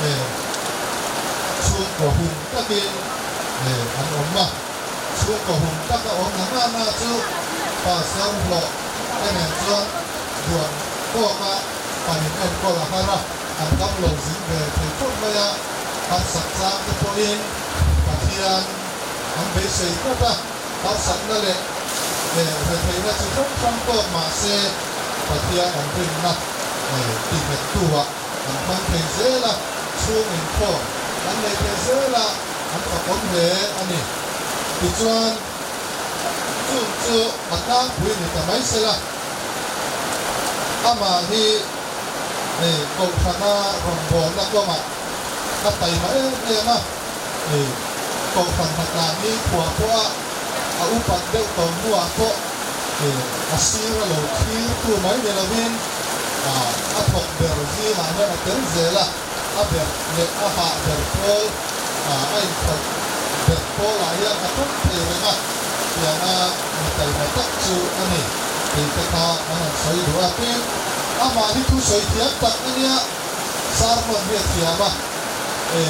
eh, chhungkua hum takin, eh, an awm a. Cu kohum taka om na ngana cu Pastor Hlawh te nen chuan duan kawka panin enkawl a har a, an dam lo zing ve thei khawp mai a, harsat chang te pawhin Pathian an beisei ngawt a, harsatna leh, eh, retheihna chi hrang hrang tawk mah se Pathian an rinna, eh, ti nghettu ah an hmang thei zel a, chhung inkhawm an nei thei zel a, an fakawm hle a ni. Tichuan, chung chu a tlangpui ni ta mai sela, amah hi, eh, Kohhrana rawngbawlna kawngah a taima em em a, eh, Kohhran Hatlang ni khua pawh a, a upat deuh tawh hnuah pawh, eh, a sir a lo thlirtu mai ni lovin, ah, a thawk ber zingah hian a tel zel a, a ber leh a hah ber pawl, ah, a inthawk ber pawlah hian a ṭawng thei reng a, tianga mi taima tak chu a ni tih te kha an han sawi duh a. Tin, amah hi thusawi thiam tak a nia, sermon hi a thiam a. E,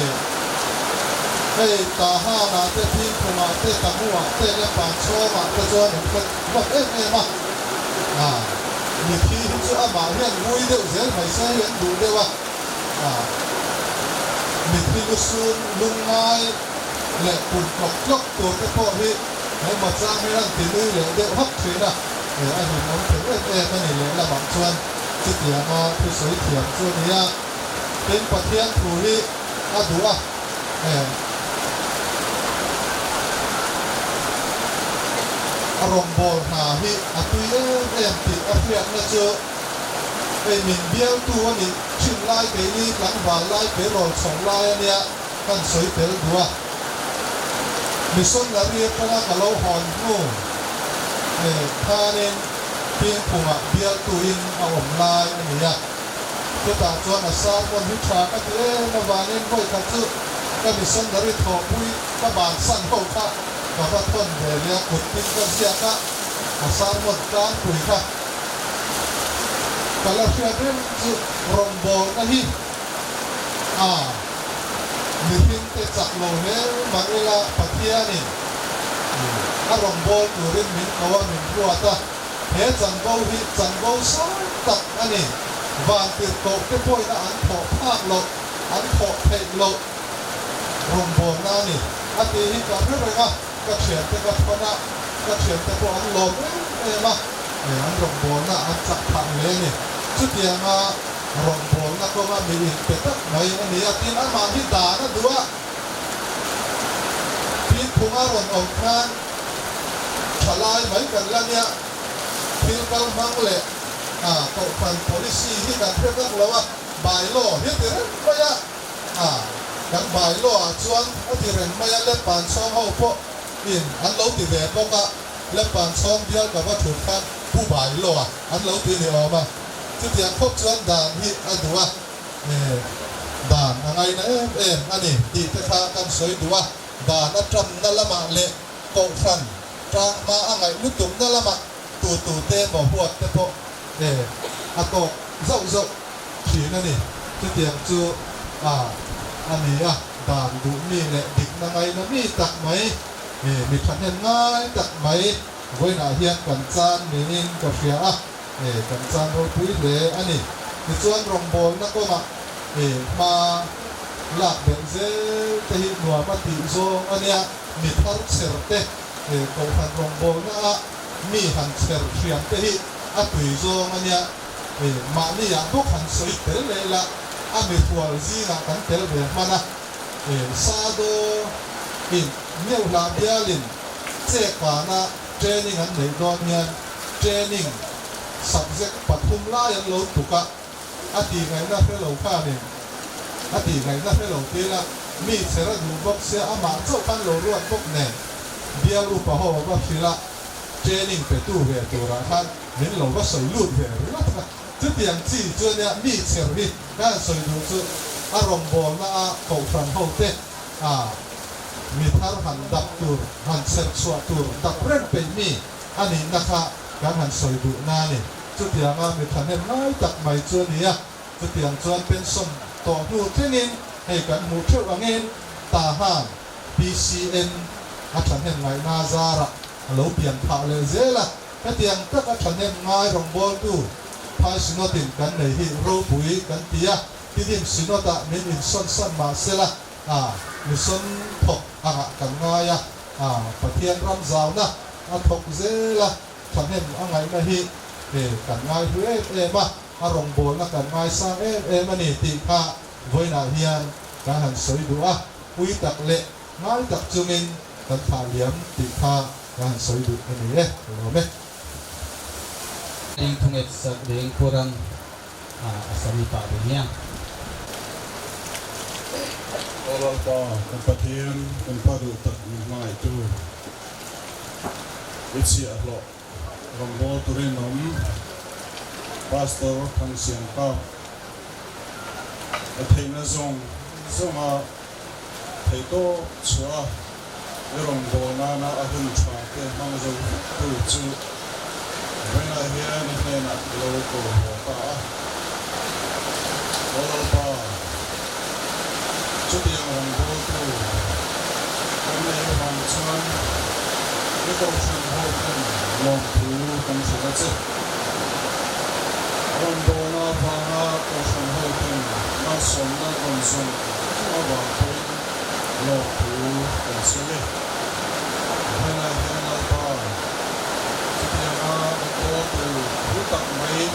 hei, Tahan-ah te, Phingphung-ah te, Tamu-ah te, Lepanchawng-ah te chuan an hre vak em em a. A, mithi hi chu amah hian vui deuh zel mai se, hian duh deuh a. A, mithi lusun, lungngai leh kun tlawk tlawk tur te pawh hi, hei, machang hian an ti nui leh deuh hak ṭhin a. E, a him awm thei em em a ni lehlamah chuan chutianga thusawi thiam chu a ni a. Tin, Pathian thu hi a duh a, eh, a rawngbawl hna hi a tui em em tih a hriatna chu, hei, min bialtu a nih ṭhin lai, keini tlangval lai, kei rawl chhoh lai a nia, kan sawi tel duh a. Missionary aṭanga ka lo hawn hnu, eh, khanin Phingphungah bialtu in a awm lai a ni a. Chutah chuan a sermon hi ṭha ka ti em avangin vawi khat chu ka missionary thawhpui ka bansan ho kha ka va thawn ve leh a, kut tin ka ziak a, a sermon tlangpui kha ka la hriat reng chu rawngbawlna hi, a, mihringte chak lo hle mah ila Pathianin a rawngbawl turin min ko a, min ruat a. He chanvo hi chanvo sang tak a ni. Vantirhkohte pawhin an thawh phak loh, an thawh theih loh rawngbawlna a ni, a tih hi ka hre reng a, ka ṭhiante ka thawn a, ka ṭhiante pawh an lawm em em a, eh, an rawngbawlna an chak phah hle a ni. Chutianga rawngbawlna kawnga mi inpe tak mai a ni a, tin, amah hi dan a duh a. Phingphunga rawn awm khan ṭhalai mai kan la nia, thil kal hmang leh, a, Kohhran policy hi kan hre vak lo a, bylaw hi a ti reng mai a, a, kan bylaw ah chuan a ti reng mai a, Lepanchawng ho pawh in an lo ti ve bawk a, Lepanchawng bial ka va thut khan, Pu Bylaw a, an lo ti ni awm a. Chutiang khawp chuan dan hi a duh a, eh, dan a ngaina em em a ni tih te kha kan sawi duh a, dan a ṭamna lamah leh Kohhran ṭang hma a ngaih lutukna lamah tu tu te mawhhuat te pawh, eh, a tawk zauh zauh ṭhin a ni. Chutiang chu, a, a ni a, dan duh mi leh dikna ngaina mi tak mai, eh, mi ṭhahnem ngai tak mai vawiinah hian kan chan niin ka hria a, eh, kan chan ropui hle a ni. Tichuan rawngbawlna kawngah, eh, hma lak belh zel te hi nuam a tih zawng a nia, mi thar chher te, eh, Kohhran rawngbawlna ah mi han chher hriam te hi a tui zawng a nia, eh, mahni ah bawk han sawi tel leh la, a mi hrual zingah kan tel ve hman a, eh, Sado in Meuhlah bialin chekana training an neih dawn hian training subject pathum lai an lo tuk a, a tih ngaihna hre lo khanin, a tih ngaihna hre lo te ila mi chher a duh bawk sia, amah chauh khan lo ruat bawk nen, bial upa ho a va hrilh a, training petu ve turah khan min lo va sawi lut ve ringawt a. Chutiang chi chuan nia, mi chher hi kan sawi duh chu a rawngbawlna a Kohhran ho te, a, mi thar han dap tur, han chher chhuah tur dap reng peih mi a nihna kha kan han sawi duhna a ni. Chutianga mi ṭhahnem ngai tak mai chu a ni a. Chutiang chuan pension tawh hnu thlengin hei kan hmuh theuh angin, Tahan P C N a thahnem ngaihna zarah a lo pianthah leh zel a, hetiang tak a thahnem ngai rongbawltu Phai Synod in kan nei hi, ropui kan ti a, Tedim Synod ah min in sonsan mah sela, a, mission thok a ngah kan ngai a, a, Pathian ram zauna a thok zel a, thahnem a ngaihna hi, e, kan ngai hu em em a, a rongbawlna kan ngaisang em em a ni tih kha vawiinah hian kan han sawi duh a, ui tak leh ngai tak chungin kan thah liam tih kha kan han sawi duh a ni e, ka lawm e. Ding thungetsak ding Pu Ram, a, a sami pah ding hian. Aw Lalpa, kan Pathian, kan Pa duh tak min hmangaitu, i chiah hlawh rongbawltu rinum Pastor Thang Siangkap, a theihna zawng zawngah theihtawp chhuah a, i rongbawlna a hun ṭhate hmang zo tu chu vawiinah hian i hnenah lo ko haw ta a. Aw Lalpa, chutiang rongbawltu kan neih vang chuan i kohhran ho ten lawmthu kan hrilh a che. Rongbawlna vanga kohhran ho ten malsawmna kan zawng avang pawhin lawmthu kan ching e. Vawiinah hian Lalpa, chutianga rongbawltu thu tak mai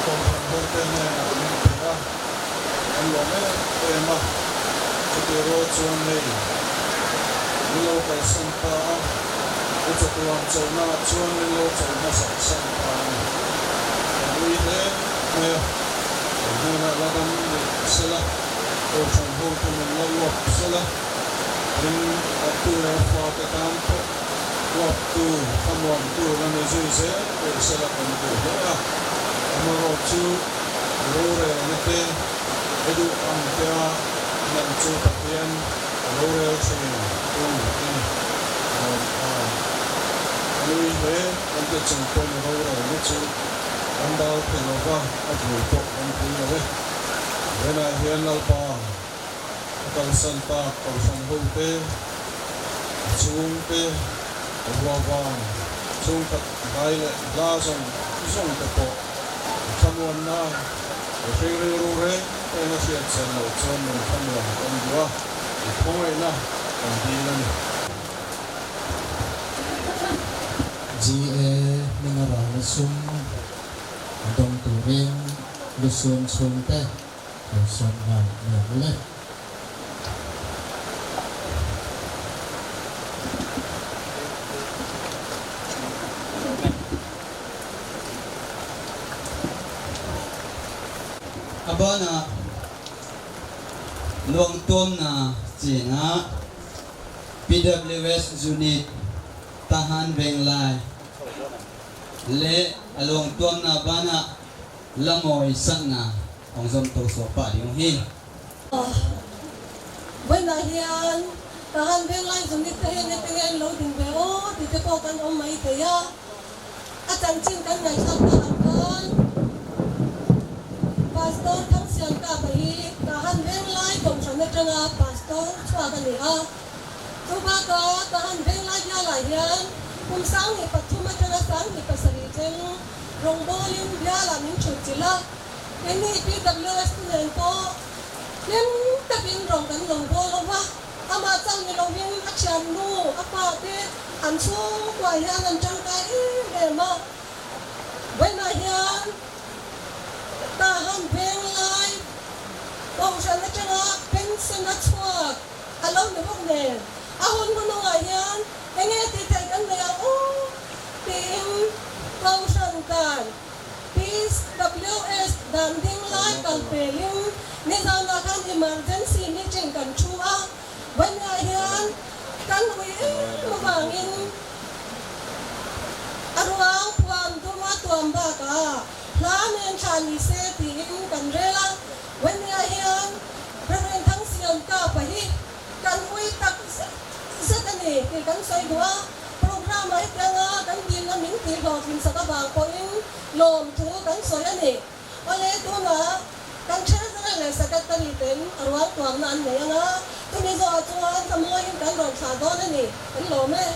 kohhran hote hnenah min pe a, an lawm em em a. Chutih rual chuan hei, min lo kalsan ta a, i chatuan chawhnaah chuan min lo chawi hmasak san ta a ni. Kan ui hle mai a, kan hnenah la dam leh sela, kohhran hote min la uap sela, ring taktu leh fate tan pawh uaptu, thlamuantu la ni zui zel rih sela kan duh hle a. Amaherawhchu rorelna te, i duh ang te a, nang chu Pathian rorel ṭhin tu i ni. Kan ui hle, kan te chung pawhin rorelna chu kan dal thei lo va, a bul pawh kan pui lo e. Vawiinah hian Lalpa, a kalsan tak kohhran hote, a chhungte, a huavang chhungkhat vai leh hla zawng zawngte pawh i thlamuanna, i hring rilru reng te na hriat chian loh chuan min thlamuan kan duh a, i khawngaihna kan dil a ni. G A Minga ralna sum a dawng turin lusuam chhungte, Lo sawm ngai niam le. A banah luangtuamna chinah P W S unit Tahan Venglai le a luangtuamna banah lamawi sakna hong zawm to suak pah ding uh hi. Vawiinah hian Tahan Venglai unit te hian hetiang lo ding ve aw tih te pawh kan awm mai thei a. A chanchin kan ngaihsak ta ang khan Pastor Thang Siangkap hi Tahan Venglai Kohhran aṭanga Pastor chhuak a ni a. Chu bakah Tahan Venglai bialah hian kum sang hnih pathum aṭanga sang hnih pasarih thleng rawngbawlin bialah min ṭhutchilh a. Keini P W S te nen pawh hnem takin rawng kan lo bawl lo va. Amah chauh ni loin a ṭhiannu, a pate an chhungkuaah hian an ṭangkai em em a. Vawiinah hian Tahan Venglai Kohhran aṭanga pension a chhuak a lo ni bawk nen, a hun hmun hnungah hian eng nge tih theih kan nei ang aw tiin Kohhran dan P W S dan ding lai kal pelin nizanah khan emergency meeting kan thu a, vawiinah hian kan ui em avangin a ruang puan duma tuam bakah hla nen thlah ni se tiin kan rel a, vawiinah hian Reverend Thang Siangkap hi kan ui tak zet zet a ni tih kan sawi duh a, program ah hetianga kan dilna min tih hlawhtlinsak avang pawhin lawmthu kan sawi a ni. Awle, tunah Kan Treasurer le Secretary ten a ruang tuamna an nei a ngah. Tuni zawh ah chuan thamuangin kan rawn thlah dawn a ni. Kan lawm e.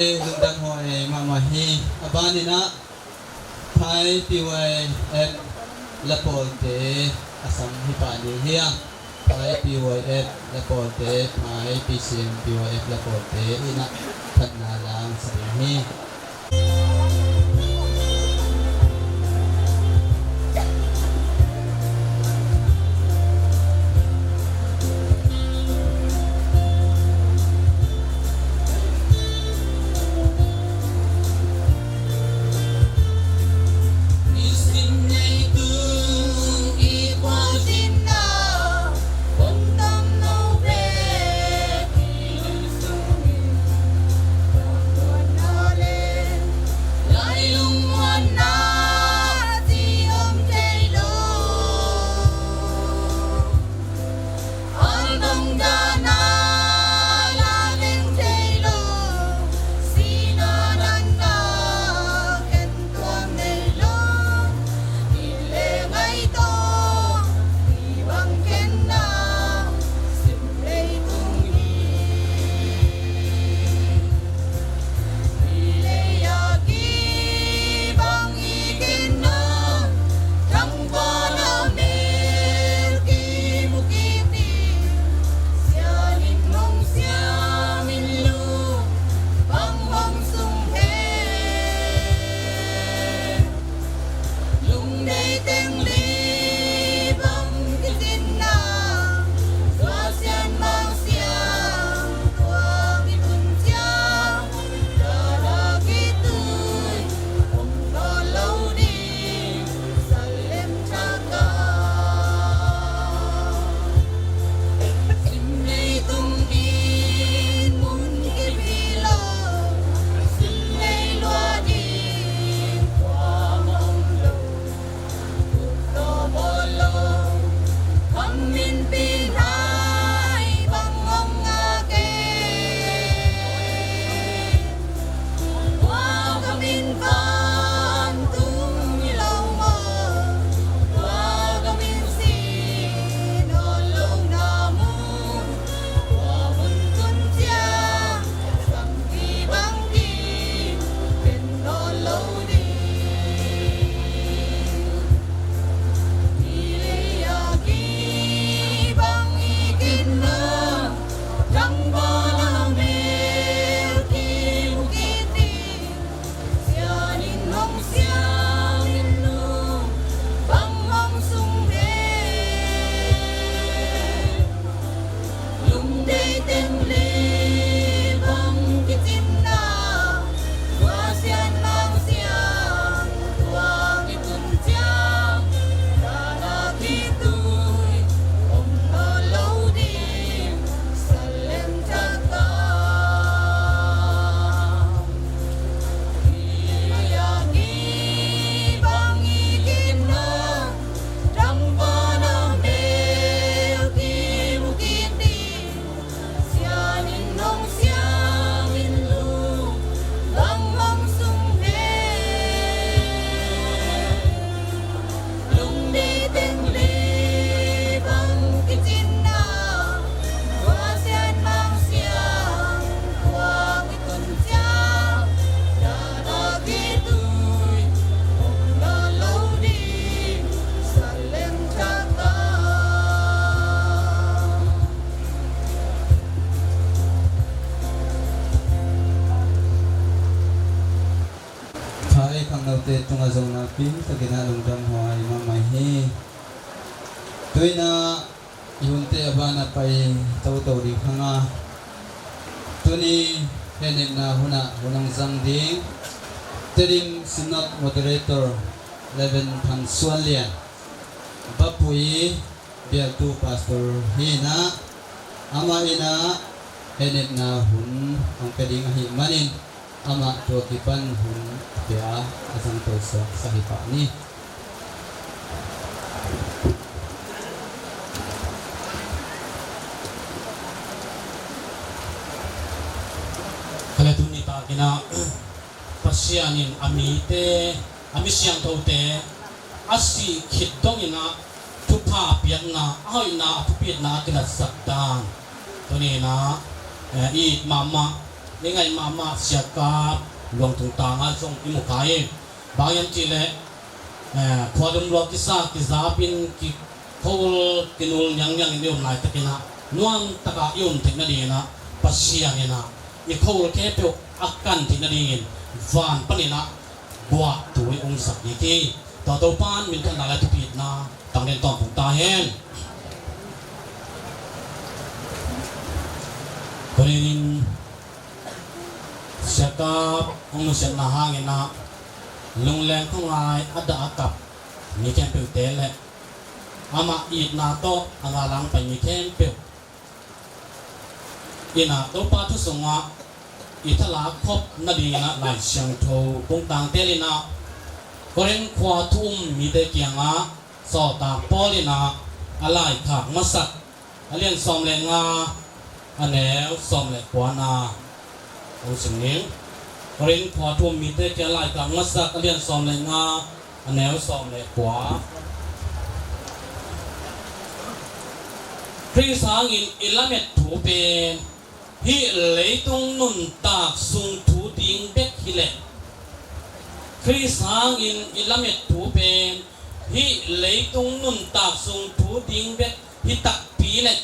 Lungdam huai mahmah hi. A banin ah Phai P Y F lapawlte a sam hi pah ni hi a. Phai P Y F lapawlte, Phai P C M P Y F lapawlte in ah phatna la sa ding hi. Note tungah zong nakpi takin ah lungdam huai mahmah hi. Tu-in ah i hunte a banah pai toto ding hang a, tuni hehnepna hunah hun hong zang ding Tedim Synod Moderator Reverend Phan Suan Lian, Vapui bialtu pastor hi-in ah, amah in ah hehnepna hun hong pia ding ahih manin, amah tua kipan hun pia a zangto suak sa hi pah ni. Kale tuni takin ah Pasian in a mite, a mi siangthote a sih khit dongin ah thupha piakna, a hoihna, a thupitna a kilatsak dan, tuni-in ah, eh, i it mahmah, i ngaih mahmah Siakap Luang Tung Tang ah zong i mu kha hi. Bang hiam cih leh, eh, khuadum lua kisa, kizapin, ki, khua-ul kinul niangniang in i om laitakin ah nuam takin i om theih nadingin ah Pasian in ah i khua-ul khempeuh a kan theih nadingin van panin ah guahtui hong sak ding hi. Tua Topa'n minthanna leh thupitna tang den tawntung ta hen. Tuni-in Siakap hong nusiatna hangin ah lungleng khuangai a dah a kap mi khempeuhte leh amah itna tawh a ngalang pai mi khempeuh in ah Topa thu sungah i thalak khop nadingin ah Lai Siangtho bung tangtel in ah Korin khua thu um mite kiangah sawltak Paul in ah a laikhak masak a lian sawm leh nga, a neu sawm leh kuana hong sim ning. Korin khua thu um mite kiangah laikhak masak a lian sawm leh nga, a neu sawm leh kua. Khrist hangin i lamet thu pen hih leitung nuntak sung thu ding bek hi leh, Khrist hangin i lamet thu pen hih leitung nuntak sung thu ding bek hi takpi leh,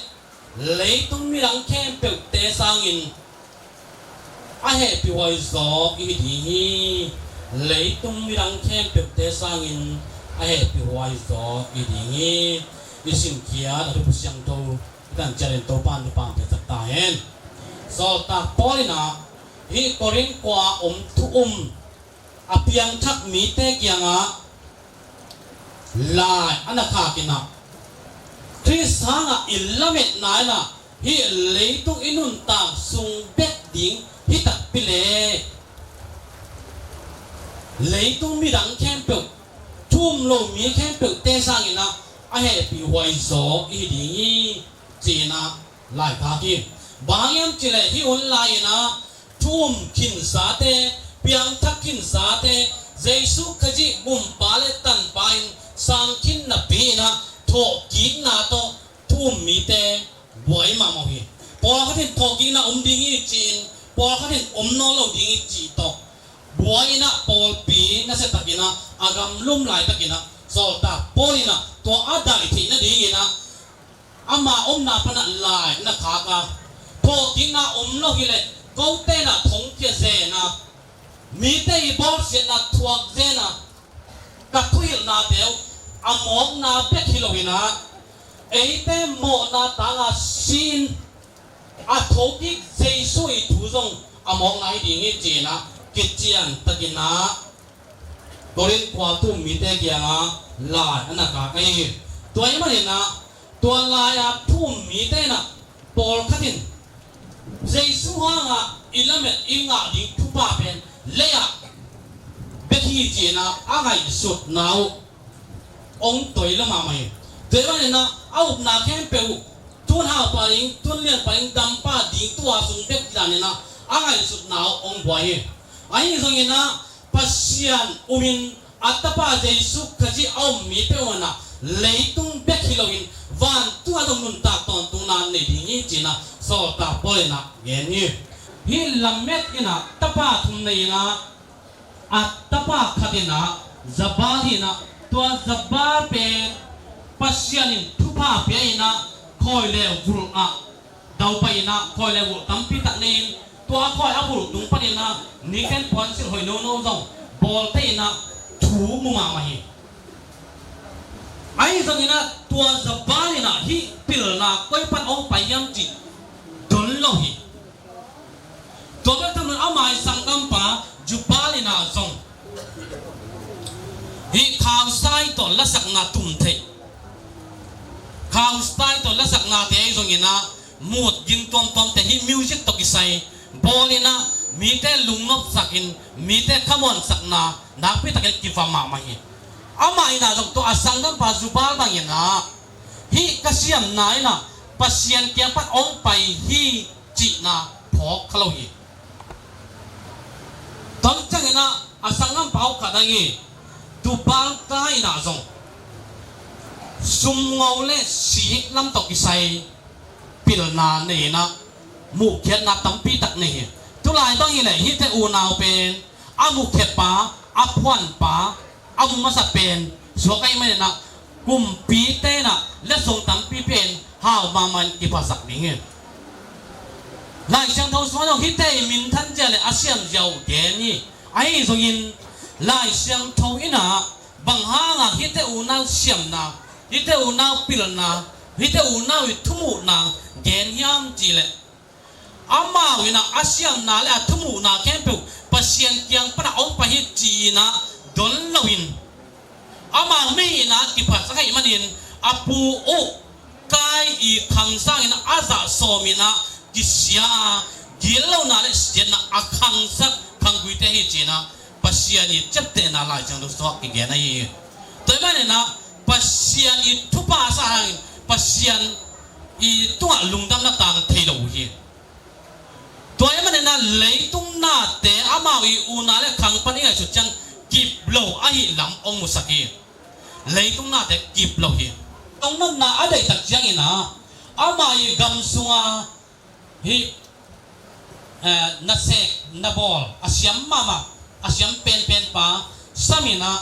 leitung midang khempeuhte sangin a hehpihhuai zaw i hi ding hi. Leitung midang khempeuhte sangin a hehpihhuai zaw i hi ding hi. I simkhiat a Thu Siangtho i tan ciangin Topa'n thupha piaksak ta hen. Sawltak Paul in ah hih Korin khua om thu um a piangthak mite kiangah lai a na khak in ah, Khrist hangah i lametna in ah hih leitung i nuntak sung bek ding hi takpi leh, leitung midang khempeuh, thu um lo mi khempeuhte sangin ah a hehpihhuai zaw i hi ding hi, ci-in ah laikhak hi. Bang hang hiam cih leh hih hun lai-in ah thu um khinsate, piangthak khinsate, Jesu Khazih Gumpa leh Tanpa in sang khin napi-in ah thawhkikna tawh thu um mite buai mahmah uh hi. Pawlkhat in thawhkikna om ding hi ci-in, pawlkhat in om nawn lo ding hi cih tawh buai-in ah pawlpi nasia takin ah a gamlum laitakin ah sawltak Paul in ah tua a daih theih nadingin ah ama omna pan ah lai na khak a, thawhkikna om lo hi leh kote in ah thongkhia zen a, mite i bawlsiatna thuak zen a, ka thuhilhnate uh a mawkna bek hi lo-in ah, eite mawhna tang a si-in a thokik Jesu i thu zong a mawkna hi ding hi, ci-in ah kician takin ah Korin khua thu um mite kiangah lai a na khak ahi hi. Tua ahih manin ah tua lai-a thu um mite in ah pawlkhat in Jesu hangah i lamet i ngah ding thupha pen lei-ah bek hi, ci-in ah a ngaihsutna uh hong toi lua mahmah hi. Tua ahih manin ah a upna khempeuh uh tun hau pah ding, tun lian pah ding, dam pah ding, tua sung bek hi danin ah a ngaihsutna uh hong buai hi. Ahi zongin ah Pasian um in a Tapa Jesu Khazih a um mi peuhmah in ah leitung bek hi lo-in vantung ah zong nuntak tawntungna nei ding hi, ci-in ah sawltak Paul in ah gen hi. Hih lamet in ah tapa thum nei-in ah a tapa khat in ah zabal hi-in ah, tua zabal pen Pasian in thupha pia-in ah khawi le vulh ah dau pai-in ah khawi le vulh tampi tak nei-in, tua khawi a vulh tung panin ah nikken puansilh hoih nono zong pawlte in ah thu mu mahmah hi. Ahi zongin ah tua Jubal in ah hih pilna koi pan hong pai hiam cih don lo hi. Tua bek tham loin ama i sanggampa Jubal in ah zong hih khausai tawh lasakna tum thei, khausai tawh lasaknate ahi zongin ah mut ging tuamtuamte hih music tawh kisai bawl in ah mite lungnopsakin mite khamuansakna nakpitakin kiva mahmah hi. Amah in ah zong tua a sanggampa Jubal bangin ah hih ka siamna in ah Pasian kiang pan hong pai hi cihna phawk kha lo hi. Tua ciangin ah a sanggampa khat ahi Tubal-Kain in ah zong sumngo le sik lam tawh kisai pilna nei in ah muhkhiatna tampi tak nei hi. Tulai bang hileh hihte unau pen a mukhia pa, a phuan pa, a mu masa pen suak ahih manin ah kumpite in ah letsong tampi pia in hau mahmah in kiphasak ding hi. Lai Siangtho sungah zong hihte i minthan zia le a siam zia uh gen hi. Ahi zongin Lai Siangtho in ah bang hangah hihte unau siamna, hihte unau pilna, hihte unau i thumuhna gen hiam cih leh amau in ah a siamna le a thumuhna khempeuh Pasian kiang pan ah hong pai hi ci-in ah don loin amau mihing in ah kiphasak ahih manin a pu uh Kain i khang sangin ah a zah sawm in ah kisia a gitlohna le siatna a khangsak khangguite hi ci-in ah Pasian i ciaptehna Lai Siangtho sungah kigen ahi hi. Tua ahih manin ah Pasian i thupha a sa hangin Pasian i tungah lungdamna tang thei lo uh hi. Tua ahih manin ah leitung nate amau i unau le khang pan i ngaihsut ciang kip lo ahih lam hong musak hi. Leitung nate kip lo hi. Lungnopna a deih tak ciangin ah ama i gam sunga hih, eh, nasek nabawl a siam mahmah, a siam penpen pa sam in ah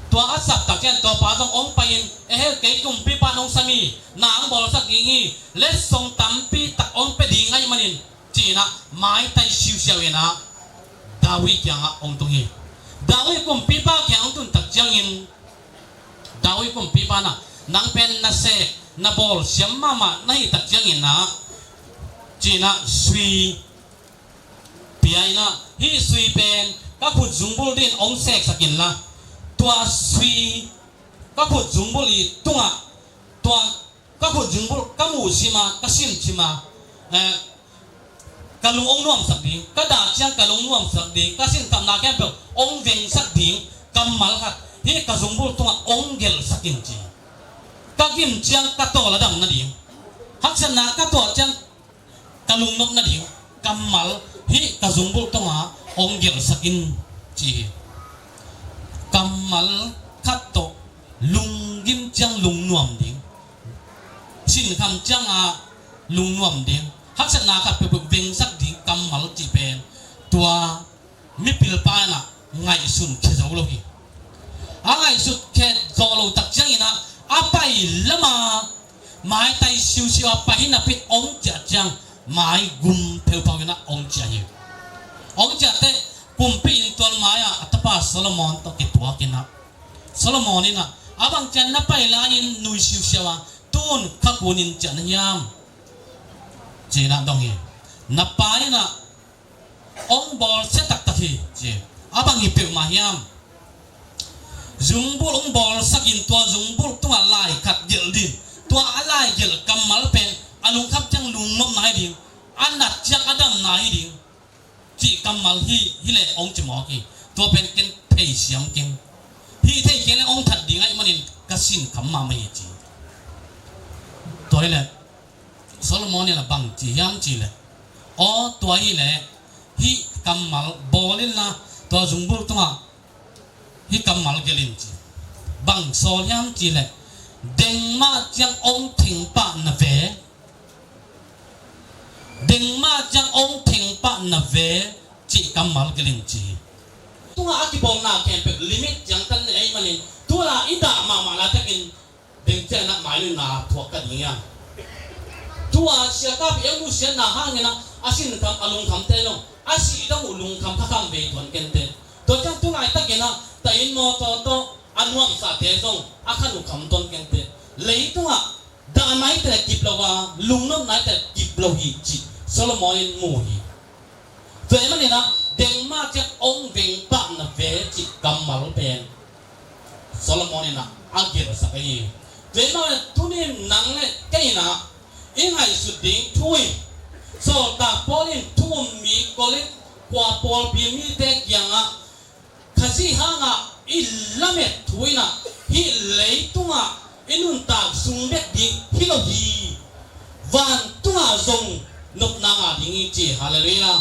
tua a sap tak ciang tua pa zong hong pai in, "Eh, hel, kei kumpipa in hong sam hi, na hong bawlsak ding hi, letsong tampi tak hong pia ding ahih manin," ci-in ah maitai siusiau in ah David kiangah hong tung hi. David kumpipa kiang hong tun tak ciangin David kumpipa in ah, "Nang pen nasek nabawl siam mahmah na hih tak ciangin ah," ci-in ah sui pia in ah, "Hih sui pen ka khut zungbulh dingin hong seksak inla, tua sui ka khut zungbulh i tungah tua ka khut zungbulh ka muhsim a, ka simsim a, eh, ka lung hong nuamsak ding, ka dah ciang ka lung nuamsak ding, ka sinkhapna khempeuh hong vengsak ding kammal khat hih ka zungbulh tungah hong gelhsak in," ci. "Ka gim ciang ka tawl a dam nading, haksatna ka tuah ciang ka lungnop nading kammal hih ka zungbulh tungah hong gelhsak in," ci hi. Kammal khat tawh lunggim ciang lungnuam ding, sinkham ciangah lungnuam ding, haksatna khat peuhpeuh vengsak ding kammal cih pen tua mipilpa in ah ngaihsun khia zo lo hi. A ngaihsut khia zo lo tak ciangin ah a pai lam a maitai siusiau a pai hi napi in hong ciah ciang mai gum pheuphau in ah hong ciah hi. Hong ciah teh kumpi inntual mai-ah a tapa Solomon tawh kituak in ah, Solomon in ah, "A bang ciang na pai lai-in nui siusiau a tun kha kunin ciah na hiam?" ci-in ah dong hi. "Na pa in ah hong bawlsia taktak hi," ci. "A bang hi peuhmah hiam?" "Zungbulh hong bawlsak in tua zungbulh tungah lai khat gelh ding, tua a lai gelh kammal pen a lungkham ciang lungnopna hi ding, a nat ciang a damna hi ding," cih kammal hi, hi leh hong ci mawk hi. "Tua pen ken theisiam keng. Hih thei keng leh hong that ding ahih manin ka sinkham mahmah hi," ci. Tua hi leh Solomon in a bang ci hiam cih leh, "Aw, tua hi leh hih kammal bawl inla tua zungbulh tungah hih kammal gelh in," ci. Bang sawl hiam cih leh, "Deng mah ciang hong theng pah na ve, deng mah ciang hong theng pah na ve," cih kammal gelh in, ci. Tungah a kibawlna khempeuh limit ciangtan nei ahih manin, tu-a i dah mahmah laitakin deng ciang ah mailutna thuak ka ding hiam? Tu-a siakap i hong nusiatna hangin ah a sinkham a lungkhamte zong a sih dong uh lungkham kha kham ve tuan kente. Tua ciang tu laitakin ah ta inn mawtaw tawh a nuamsate zong a khan uh khamtawn keng teh, leitungah dah nai teh kip lo a, lungnop nai teh kip lo hi cih Solomon in mu hi. Tua ahih manin ah dengmah ciang hong veng pah na ve cih kammal pen Solomon in ah a gelhsak ahi hi. Tua ahih manin ah tuni in nang le kei in ah i ngaihsut ding thu hi. Sawltak Paul in thu um mi Korin khua pawlpi mite kiangah Khazih hangah i lamet thu in ah hih leitungah i nuntak sung bek ding hi lo hi, vantungah zong nopna ngah ding hi ci. Halleluiah.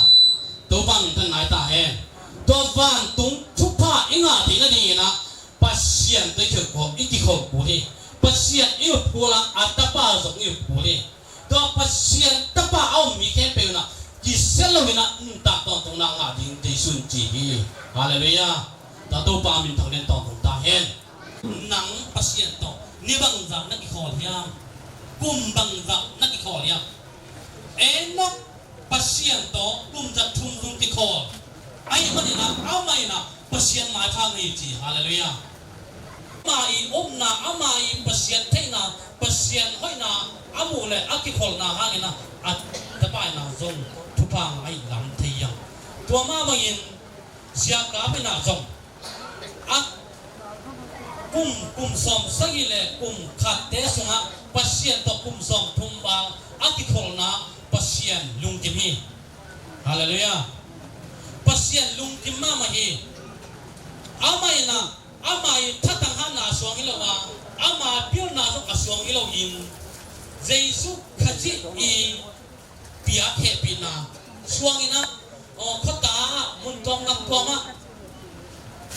Topa min thang nai ta hen. Tua vantung thupha i ngah theih nadingin ah Pasian tawh i kikholh, i kikholh kul hi. Pasian i up kul a, a tapa zong i up kul hi. Tua Pasian tapa a um mi khempeuh in ah kisia lo in ah nuntak tawntungna ngah ding Jesu in ci hi. Halleluiah. Tua Topa min thang lian tawntung ta hen. Nang Pasian tawh ni bangzah na kikhawl hiam? Kum bangzah na kikhawl hiam? Enok Pasian tawh kum za thum zung kikhawl. Ahih manin ah amah in ah Pasian maipha ngei ci. Halleluiah. Ama i upna, ama i Pasian theihna, Pasian hoihna a muh le a kikholhna hangin ah a tapa in ah zong thupha ngah lam thei hiam? Tua mah bangin Sia Kap in ah zong a kum, kum sawm sagih le kum khatte sungah Pasian tawh kum sawm thum bang a kikholhna Pasian lungkim hi. Halleluiah. Pasian lungkim mahmah hi. Amah in ah, ama i thatang hatna a suang hi lo a, ama pilna zong a suang hi lo in, Jesu Khazih i piak hehpihna suang in ah, aw, khuata ah, mun tuam gam tuam ah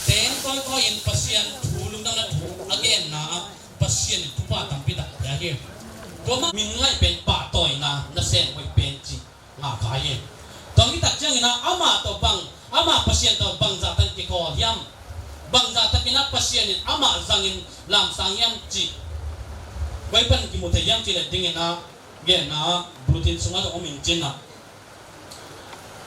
teng kawikawi in Pasian thu, lungdamna thu a genna ah Pasian in thupha tampi tak pia hi. Tua mah min ngaih pen pahtawina nasem hoih pen cih ngah kha hi. Tua hi tak ciangin ah amah tawh bang, amah Pasian tawh bangzah takin kikhawl hiam? Bangzah takin ah Pasian in amah zangin lamsang hiam cih koi pan kimu thei hiam cih leh dingin ah genna bulletin sungah zong om in cin ah,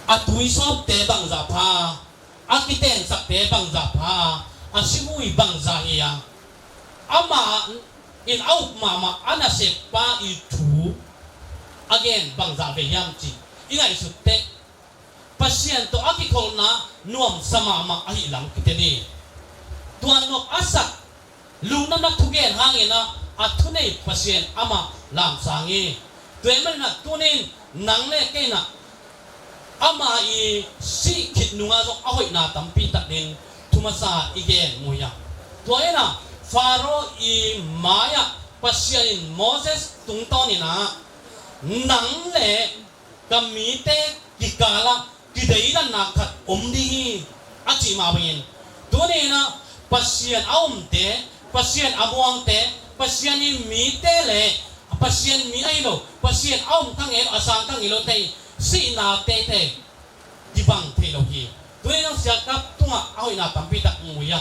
a tuisawpte bangzah pha, a kiteensakte bangzah pha, a simui bangzah hi a, amah in a up mahmah a nasempa i thu a gen bangzah vei hiam cih i ngaihsut teh Pasian tawh a kikholhna nuamsa mahmah ahih lam kitel hi. Tua nop a sak lungdamna thugen hangin ah a thunei Pasian amah lamsang hi. Tua ahih manin ah tuni in nang le kei in ah ama i sih khit nungah zong a hoihna tampi tak ding thu masa i gen mu hi a. Tua in ah Faro i mai-ah Pasian in Moses tungtawn in ah nang le ka mite kikalah kideidanna khat om ding hi, a cih mah bangin tuni in ah Pasian a umte, Pasian a muangte, Pasian i mite le Pasian mi ahi lo, Pasian a um kha ngei lo, a sang kha ngei lo te i sihna teitei kibang thei lo hi. Tuni in ah Sia Kap tungah a hoihna tampi tak mu hi a.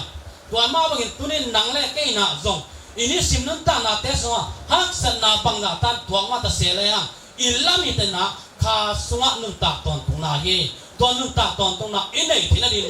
Tua mah bangin tuni in nang le kei in ah zong i nisim nuntaknate sungah haksatna bangzah tan tuak mah ta se le hang i lam i tenna kha sungah nuntak tawntungna hi. Tua nuntak tawntungna i neih theih nading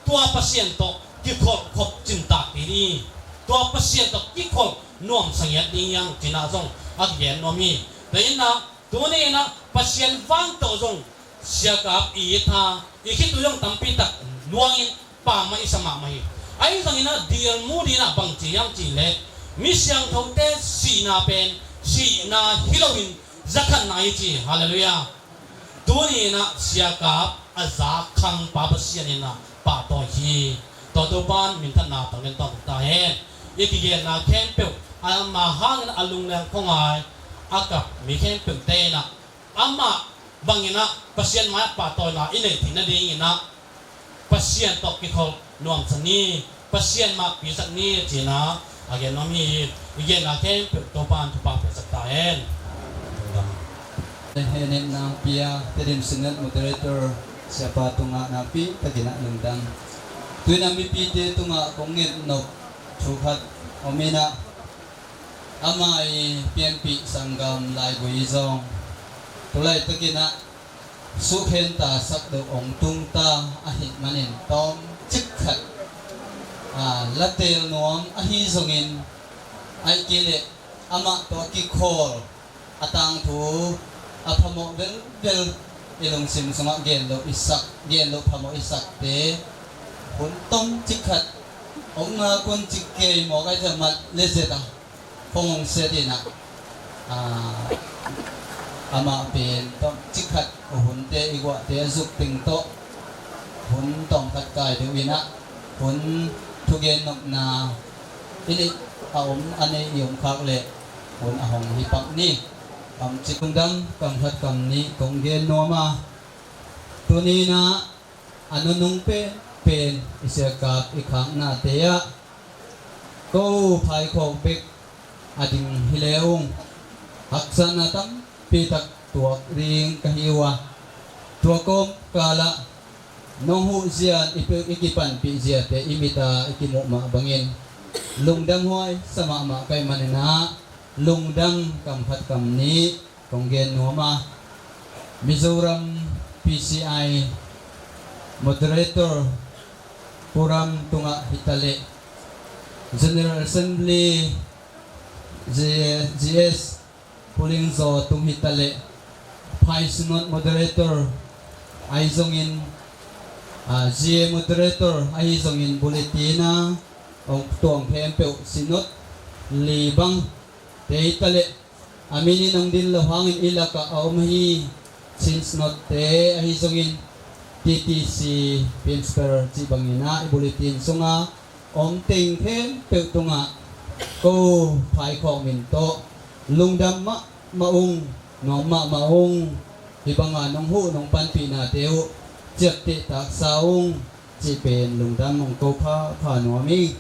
tua Pasian tawh kikholh khop cintak ding hi. Tua Pasian tawh kikholh nuamsa ngiat ding hi hang cih in ah zong a kigen nuam hi. Tua in ah tuni in ah Pasian vang tawh zong Sia Kap i it a, i khitui zong tampi tak luangin pammaih i sa mahmah hi. Ahi zongin ah D L Moody in ah bang ci hiam cih leh, mi siangthote sihna pen sihna hi loin zakhatna hi ci. Halleluiah. Tuni in ah Sia Kap a za khangpa Pasian in ah pahtawi hi. Tua Topa in minthanna tangin tawng ta hen. I kigenna khempeuh ama hangin a lungleng khuangai a kap mi khempeuhte in ah amah bangin ah Pasian mai-ah pahtawina i neih theih nadingin ah Pasian tawh kikholh nuamsa ni, Pasian mah pisak ni ci-in ah a gen nuam hi. I genna khempeuh Topa in thupha piaksak ta hen. Henin nangpi a, Tedim Synod Moderator Siapa tungah nakpi takin ah lungdam. Tu-in ah mipite tungah kong ngetnop thu khat om in ah, ama i pianpih sanggam laigui zong tu laitakin ah suhkhenta sak deuh hong tung ta ahih manin tawm Cik khat, a, la teel nuam ahi zongin, ahih kei leh amah tawh a kikhawl a tangthu a phamawh velvel i lungsim sungah gen loh i sak, gen loh phamawh i sakte hun tom cik khat hong ngak un ci kei maw, ka hih ciang mat le zet a hong hong siat in ah, ah, amah pen tom cik khat a hunte i guahte a zuk teng tawh hun tawm khat kai deuh in ah hun thugen nopna i neih a om, a nei i om khak leh hun a hong hi pak ni. Kam cik lungdam kam khat kam nih kong gen nuam a, tuni in ah a nunung penpen i siakap i khaknate ah ko phaikhawk bek a ding hi le ung, haksatna tampi tak tuak ding ka hi uh a, tua kawmkal ah nong huh zia in i pe-, i kipanpih ziate i mit a i kimuh mah bangin lungdam huai sa mahmah ka hih manin ah lungdam kam khat kam nih kong gen nuam a, Mizoram P C I Moderator Pu Ram tungah hi ta leh, General Assembly G-, G S Pu Ling Zaw tung hi ta leh, Phai Synod Moderator ahi zongin, ah, G A Moderator ahi zongin bulletin a hong tuang khempeuh Synod li bang te hi ta leh, a min in hong din lo hangin i lakah a om ahi Chin Synod te ahi zongin T T C Principal cih bangin ah i bulletin sungah om teng khempeuh tungah ko phaikhawk min tawh lungdam mahmah ung, nuam mahmah ung, hih banga nong huh nong panpihnate uh ciapteh taksa ung cih pen lungdam hong ko phapha nuam ing.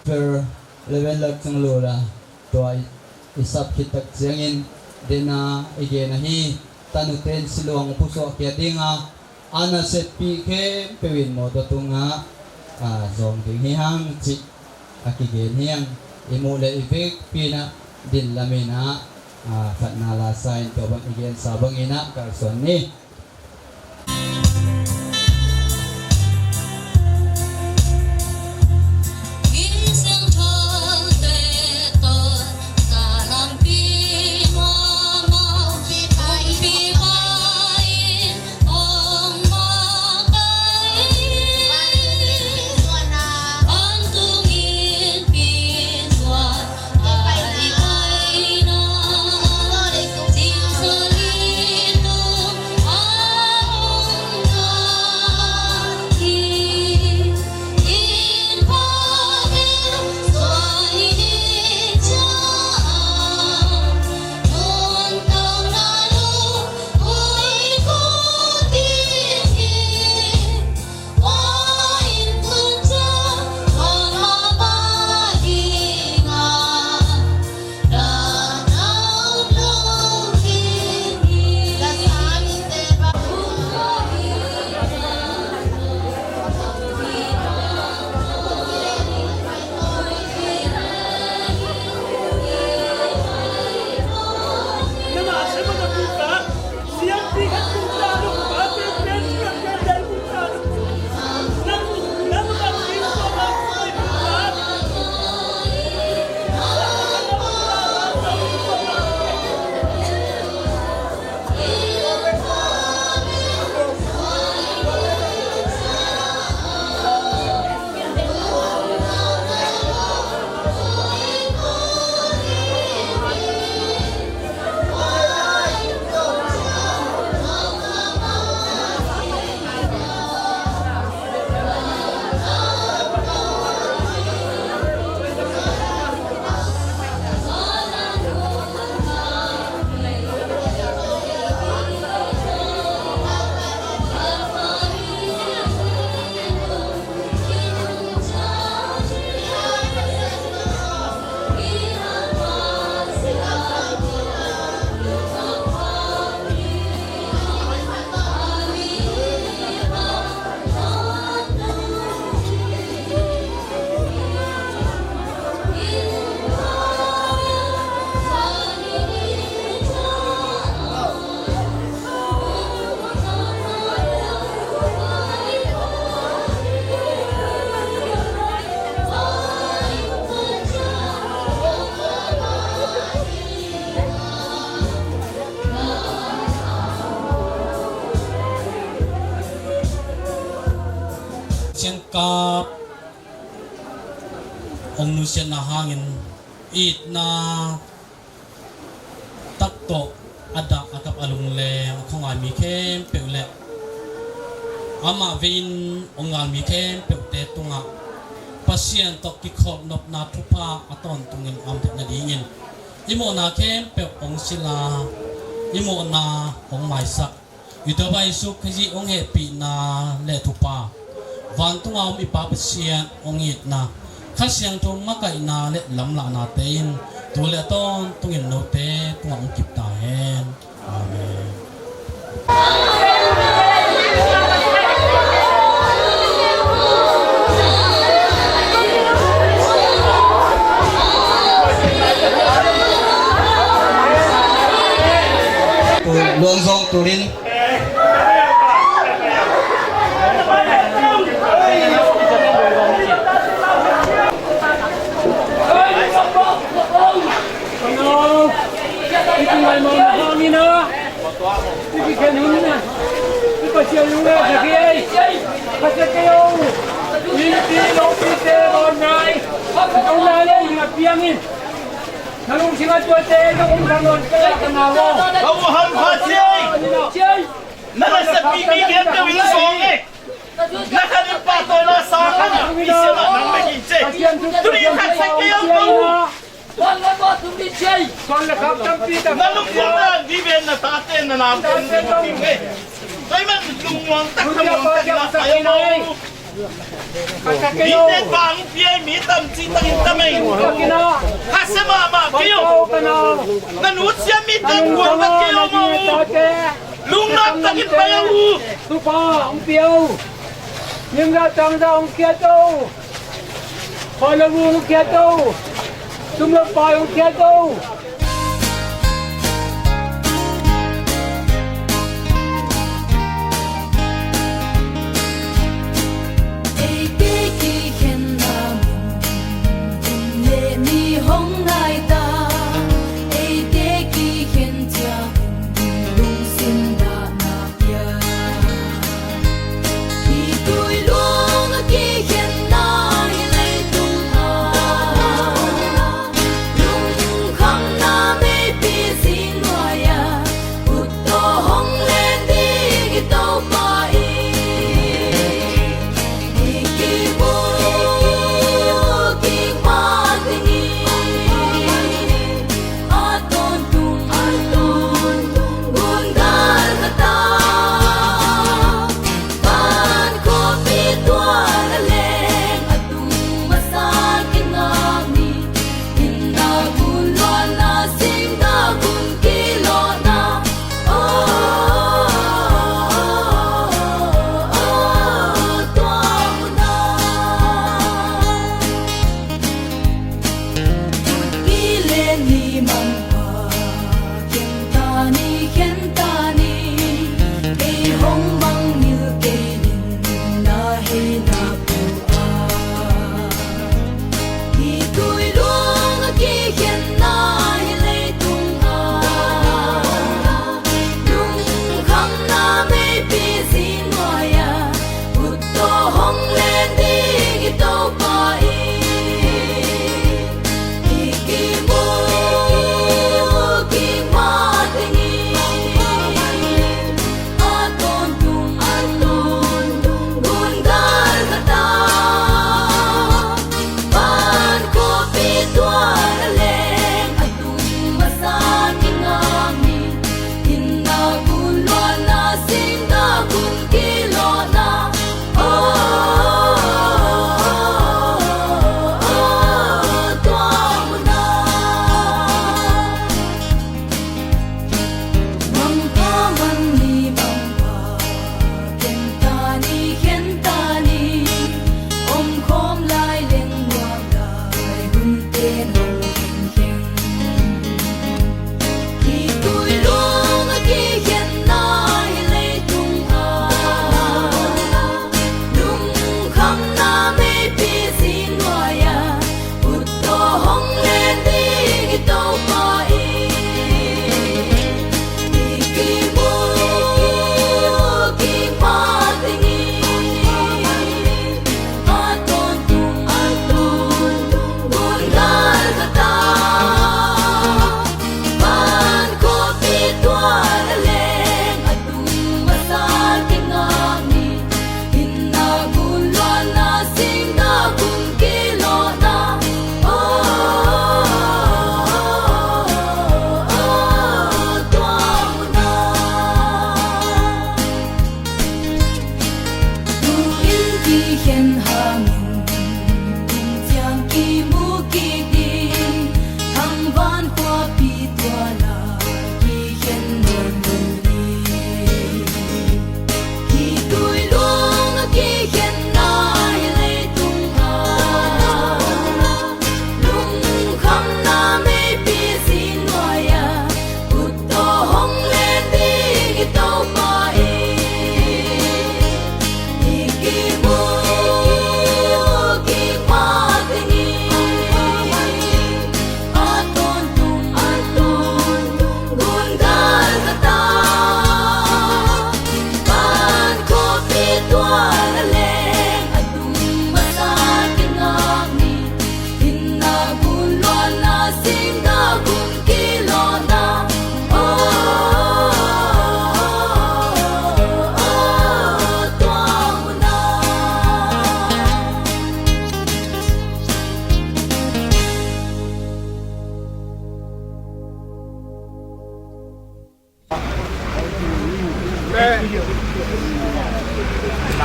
Per Reverend Lak Cang Lula tua i, i sap khit tak ciangin dena i gen ahi, tanute in siluang pusuah khia ding a, a naseppih khempeuh in mawtaw tungah, a, zawng ding hi hang cih a kigen hi hang. I muh le i vekpi in ah din lam in ah, a, khatna la sa in tua bang i gensa bangin ah kalsuan ni. Siangkap hong nusiatna hangin itna tak tawh a dak a kap a lungleng a khuangai mi khempeuh le amah vei-in hong ngal mi khempeuhte tungah Pasian tawh kikholh nopna thupha a tawntungin a om theih nadingin i mawhna khempeuh hong sila, i mawhna hong maisak i Topa Jesu Khrih hong hehpihna le thupha, vantunga om i Pa Pasian hong itna, Kha Siangtho makaihna le lamlahnate in tu le tawntungin note tungah hong kip ta hen. Amen. Luang zong tulin. Na lungsim a tuate na hong thang nawn kei a ka nau aw. Ka uh hampha ci ei. Na nasepmi mi vialte uh in sawng ei. Na khat in pahtawi la sang a na i siamah nang bek in ci ei. Tuni in khat sek kei aw ka uh. Na lungmuang dan vive na tate na naute in lungmuang ei. Tua ahih man lungmuang tak thamuang tak in na pai aw ka uh. Mite bang pia ei, mi tam ci takin tam ei. Khasia mahmah kei uh. Na nusia mite kuan vat kei uh maw. Lungnuam takin pai uh. Tupa hong pia uh. Limza tangza hong khiat uh. Khualo hong khiat uh. Sum le pai hong khiat uh. Eite kikhenna mun, inn le mi hong nai ta. Eite kikhen ciang lungsim dahna pia. Hih tui luang a kikhenna hi leitung a, lungkhamna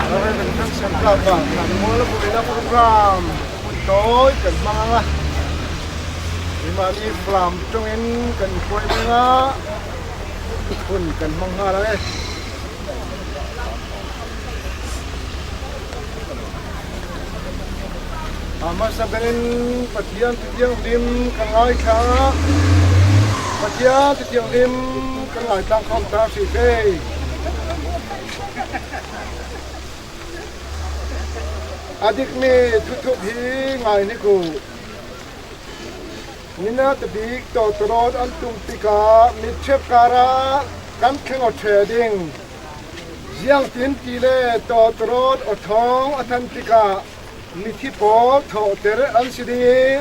Kan thangsiam kapa kan mual a buaina program hun tawi kan hmang a, himah ni Falam tungin kan kuai meng a hun kan hmang hal ang e. A masa benin Pathian thu thianghlim ka ngaithla, Pathian thu thianghlim ka ngaithla khawm ta si thei. A dikmi thuthup hi ngai ni ku. Nina tabik tawtawrawt an tung tikah mitthep karah kan thleng aw ṭheh ding. Ziangtin tile tawtawrawt aw thawng a than tikah mithi pawl thawhter an si ding ih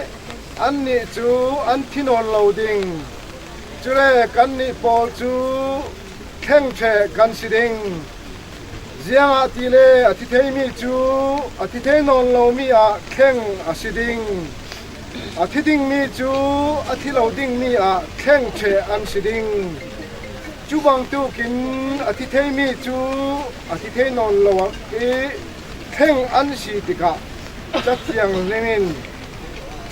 annih cu an thi nawn lo ding. Cule kannih pawl cu thleng ṭheh kan si ding. Ziangahtile a thi theimi cu a thi thei nawn lomi ah thleng a si ding. A thi dingmi cu a thi lo dingmi ah thleng ṭheh an si ding. Cu bangtukin a thi theimi cu a thi thei nawn lo ih thleng an si tikah Ca Thianghlim in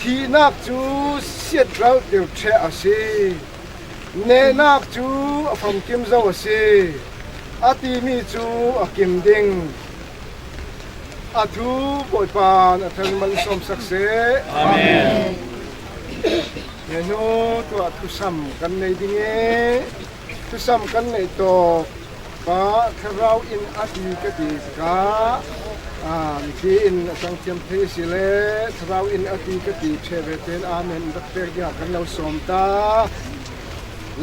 thihnak cu siatralh tirh ṭheh a si, nehnak cu a famkim zo a si, a timi cu a kim ding. A thu Bawipa in a thalman sawmsak seh. Amen. He hnu tuah thusam kan nei ding ih, thusam kan neih tawk pa Thlarau in a ti ka ti tikah, aa, mipi in a cangthiam thei a si le Thlarau in a ti ka ti ṭheh ve tein amen rak pek dingah kan lo sawm ta.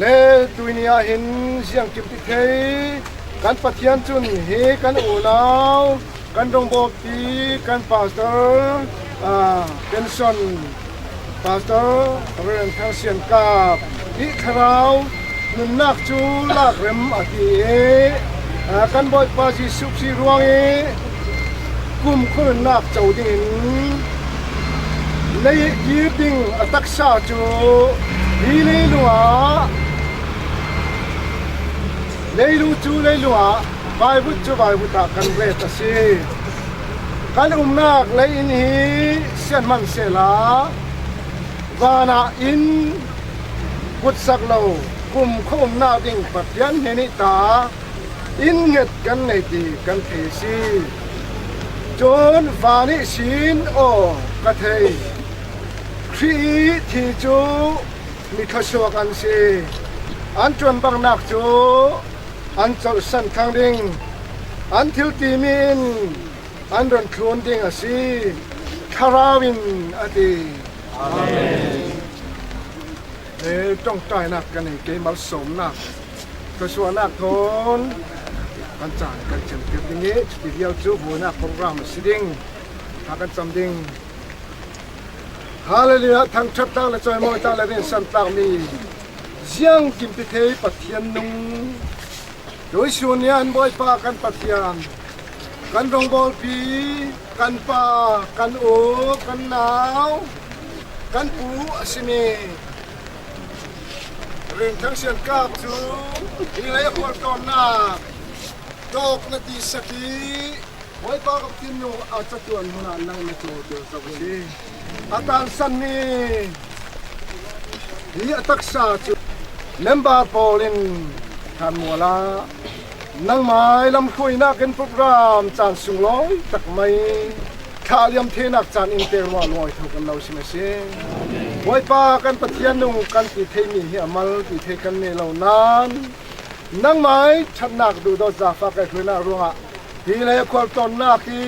Le tuini ah hin ziangkim ti thei kan Pathian cun hi kan unau, kan rongbawlpi, kan pastor, aa, pension pastor Reverend Thang Sian Kap ih thlarau nunnak cu lak rem a ti ih, aa, kan Bawipa Jesuh Khrih ruangih kumkhua nunnak co dingin lei kir ding a taksa cu hi leilung ah, leilung cu leilung ah vaivut cu vaivut ah kan ret a si. Kan umnak lei inn hi sian hman sehla, vanah inn kutsak lo kumkhua umnak ding Pathian hnen ih ta inn nget kan nei ti kan thei a si. Cun van ihsin aw ka thei, Khrih ih thi cu mi thluasuak an si. An ṭuanbangnak cu an colhsan thlang ding, an thiltimi in an run thlun ding a si, Thlarau in a ti. Amen. He ṭawngṭainak kan nei kei malsawmnak, thluasuahnak thawn kan caan kan cemtir ding ih, cuti vial cu vuanak program a si ding. Kha kan cam ding. Hallelujah, thangṭhat tak le cawimawi tak le rinsan takmi ziangkim ti thei Pathian nung. Tuihsun ni ah hin Bawipa kan Pathian, kan rongbawlpi, kan pa, kan u, kan nau, kan pu a simi Reverend Thang Sian Kap cu hi lei a khualtlawnnak tawk na tisak ih, Bawipa ka Pathian nung a catuan hmun ah nang na tlawter zo a si. A tansanmi hi a taksa cu member pawl in thanmual ah nangmai lamhruainak in program caan sunglawi tak mai thlahliam theinak caan in tel ruah luai tho kan lo sim a si. Bawipa kan Pathian nung kan ti theimi hi a mal ti thei kan nei lo nain, nangmai ṭhatnak duhdawt zafa kaihhruainak ruangah hi lei a khualtlawnnak hi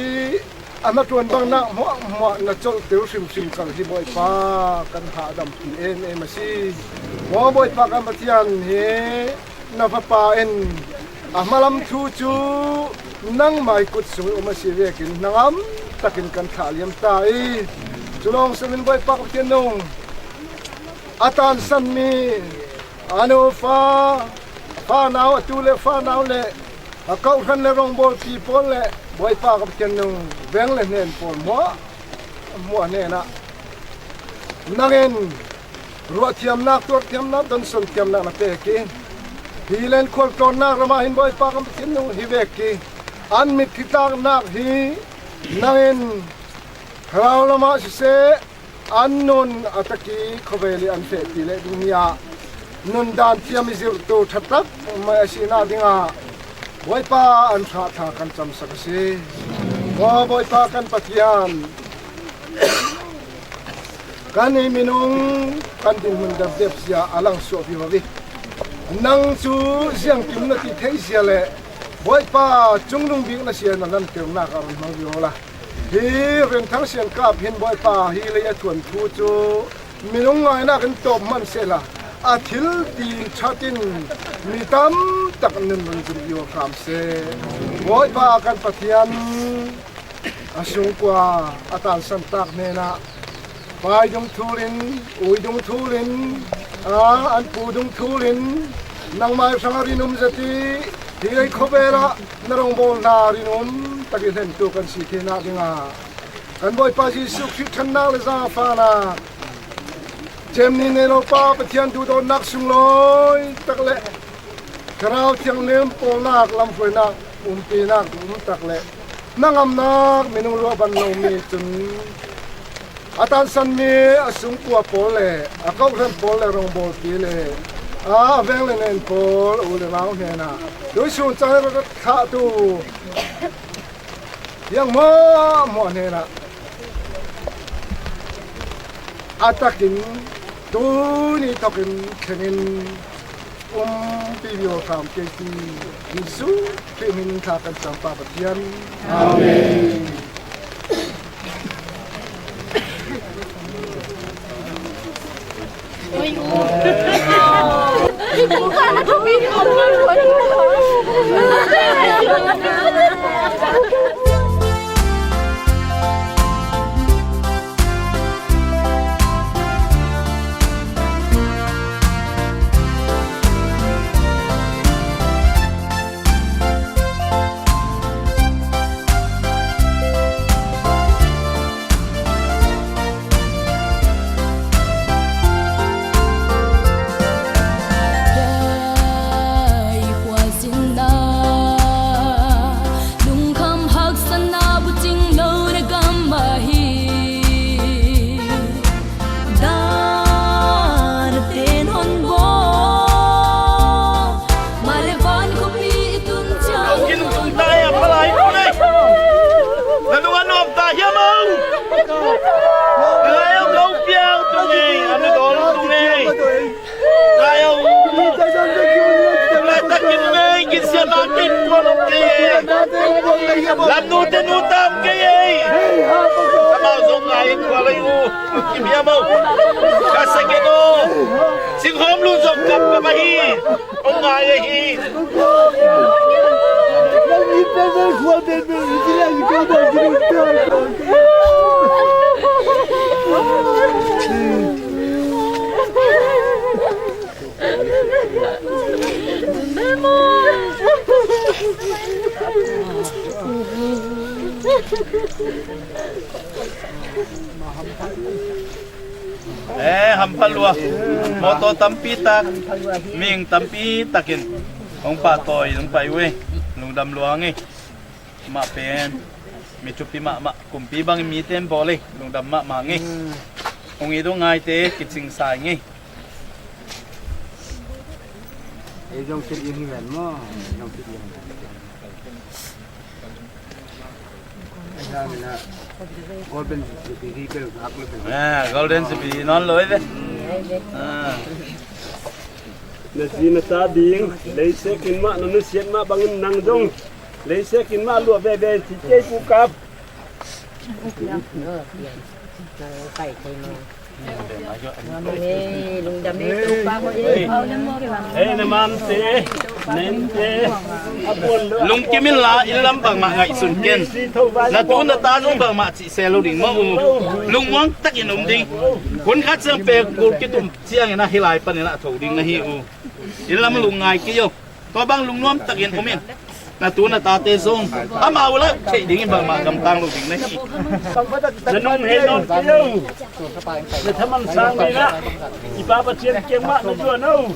a hnaṭuan bangnak hmuahhmuah na colhtir hrimhrim kal hi Bawipa kan hahdampi emem a si. Maw Bawipa kan Pathian hi na Fapa in a hmalam thu cu nangmai kut sungih um a si vekin hnangam takin kan thlahliam ta ih, cu lawng sungin Bawipa ka Pathian nung a tansanmi a nu fa, fanau, a tu le fanau le a kawhhran le rongbawlpi pawl le Bawipa ka Pathian nung veng le hnen pawl hmuah hmuah hnenah nangin ruahthiamnak, tuarthiamnak, donson thiamnak na pek ih, Hi len khual tlawnnak lamah hin Bawipa kan Pathian nung hi vek hi. An mit khitlaknak hi nangin thlarau lamah siseh, an nun a taki khawvel i an fehpi leh ding ni-ah nundan thiam i zirhtu thatak mai a sihna dingah Bawipa an thah tha kan camsak a si. Maw Bawipa kan Pathian, kan i minung kan dinhmun depdep zia a langsuah vivo hi. Nang cu ziangkim na ti theih zia le Bawipa cungnung bik na sia na lan keunak a run hmang vivo la. Hi Rinthang Siangkap hin Bawipa hi lei a thuan thu cu minung ngainak in tawp hman sehla a thil tin thatin mi tamtak nun run zumh vivo hram seh. Bawipa kan Pathian, a sungkua a tansantak hnenah pai dungthulin, ui dungthulin, a, an pu dungthulin, nangmai hrang a rinum zati hi ei khawvelah na rongbawl hna rinum takin hlentu kan si theinak dingah kan Bawipa Jesuh Khrih ṭhannak le zaangfahnak, cem ni nei lo pa Pathian duhdawtnak sunglawi tak le Thlarau Thianghlim pawlnak lamhruainak umpinak um tak le na ngamnak minung luah ban lomi cun a tansanmi a sungkua pawl le a kawhhran pawl le rongbawlpi le a veng le nen pawl u le nau hnenah tuisun cang rat thlahtu hiang hmuahhmuah hnenah a takin tuni thokin thlengin umpi vivo hram kei ti Jesuh Khrih min thla kan cam pa Pathian. Amen. Lungkham haksatna bucing lo na gam ahi. Dan a ten hon baw. Male van khuapi i tun ciang. Lo kin tung ta e, a palai tung e. Na nung a nuam ta hiam o. Lai o, lo piau tung e, a nu dawn tung e. Lai o. Lai takin e, kin sian na kin kual om kei e. Lam nu te nu tam kei e. Amau zong ngai kual e u. Kim hiam o. Ka second o. Singhawm lu zong kap kap ahi. Hong ngai ahi. Eh, hampha lua. Mawtaw tampi tak, ming tampi takin hong pahtawi hong pai uh e. Lungdam lua nge. Mah pen mi thupi mahmah, kumpi bangin mite in bawl e. Lungdam mahmah nge. Hong it uh ngaite kicing sa nge. Ei zong sit in hi ven maw? Ei zong sit in. Ah, Golden Jubilee nawn lo ei ve. Ah. Na zi na ta ding, leisekin mah na nusiat mah bangin nang zong leisekin mah luah veve ci kei pu kap. Hei, na mante, na innte, a puan lo. Lungkim inla, inn lam bangmah ngaihsun ken. Na tu na ta zong bangmah cih se lo ding maw u. Lungmuang takin um ding. Hun khat siang pek kul kitum ciangin a hi lai panin a tho ding na hi u. Inn lam lungngai kei o. Tua bang lungnuam takin um in. Na tu na tate zong amau lah theih dingin bangmah gamtang lo ding na hi. Na nung he nawn kei o. Na thaman sang dingah i Pa Pathian kiang mah na zuan o.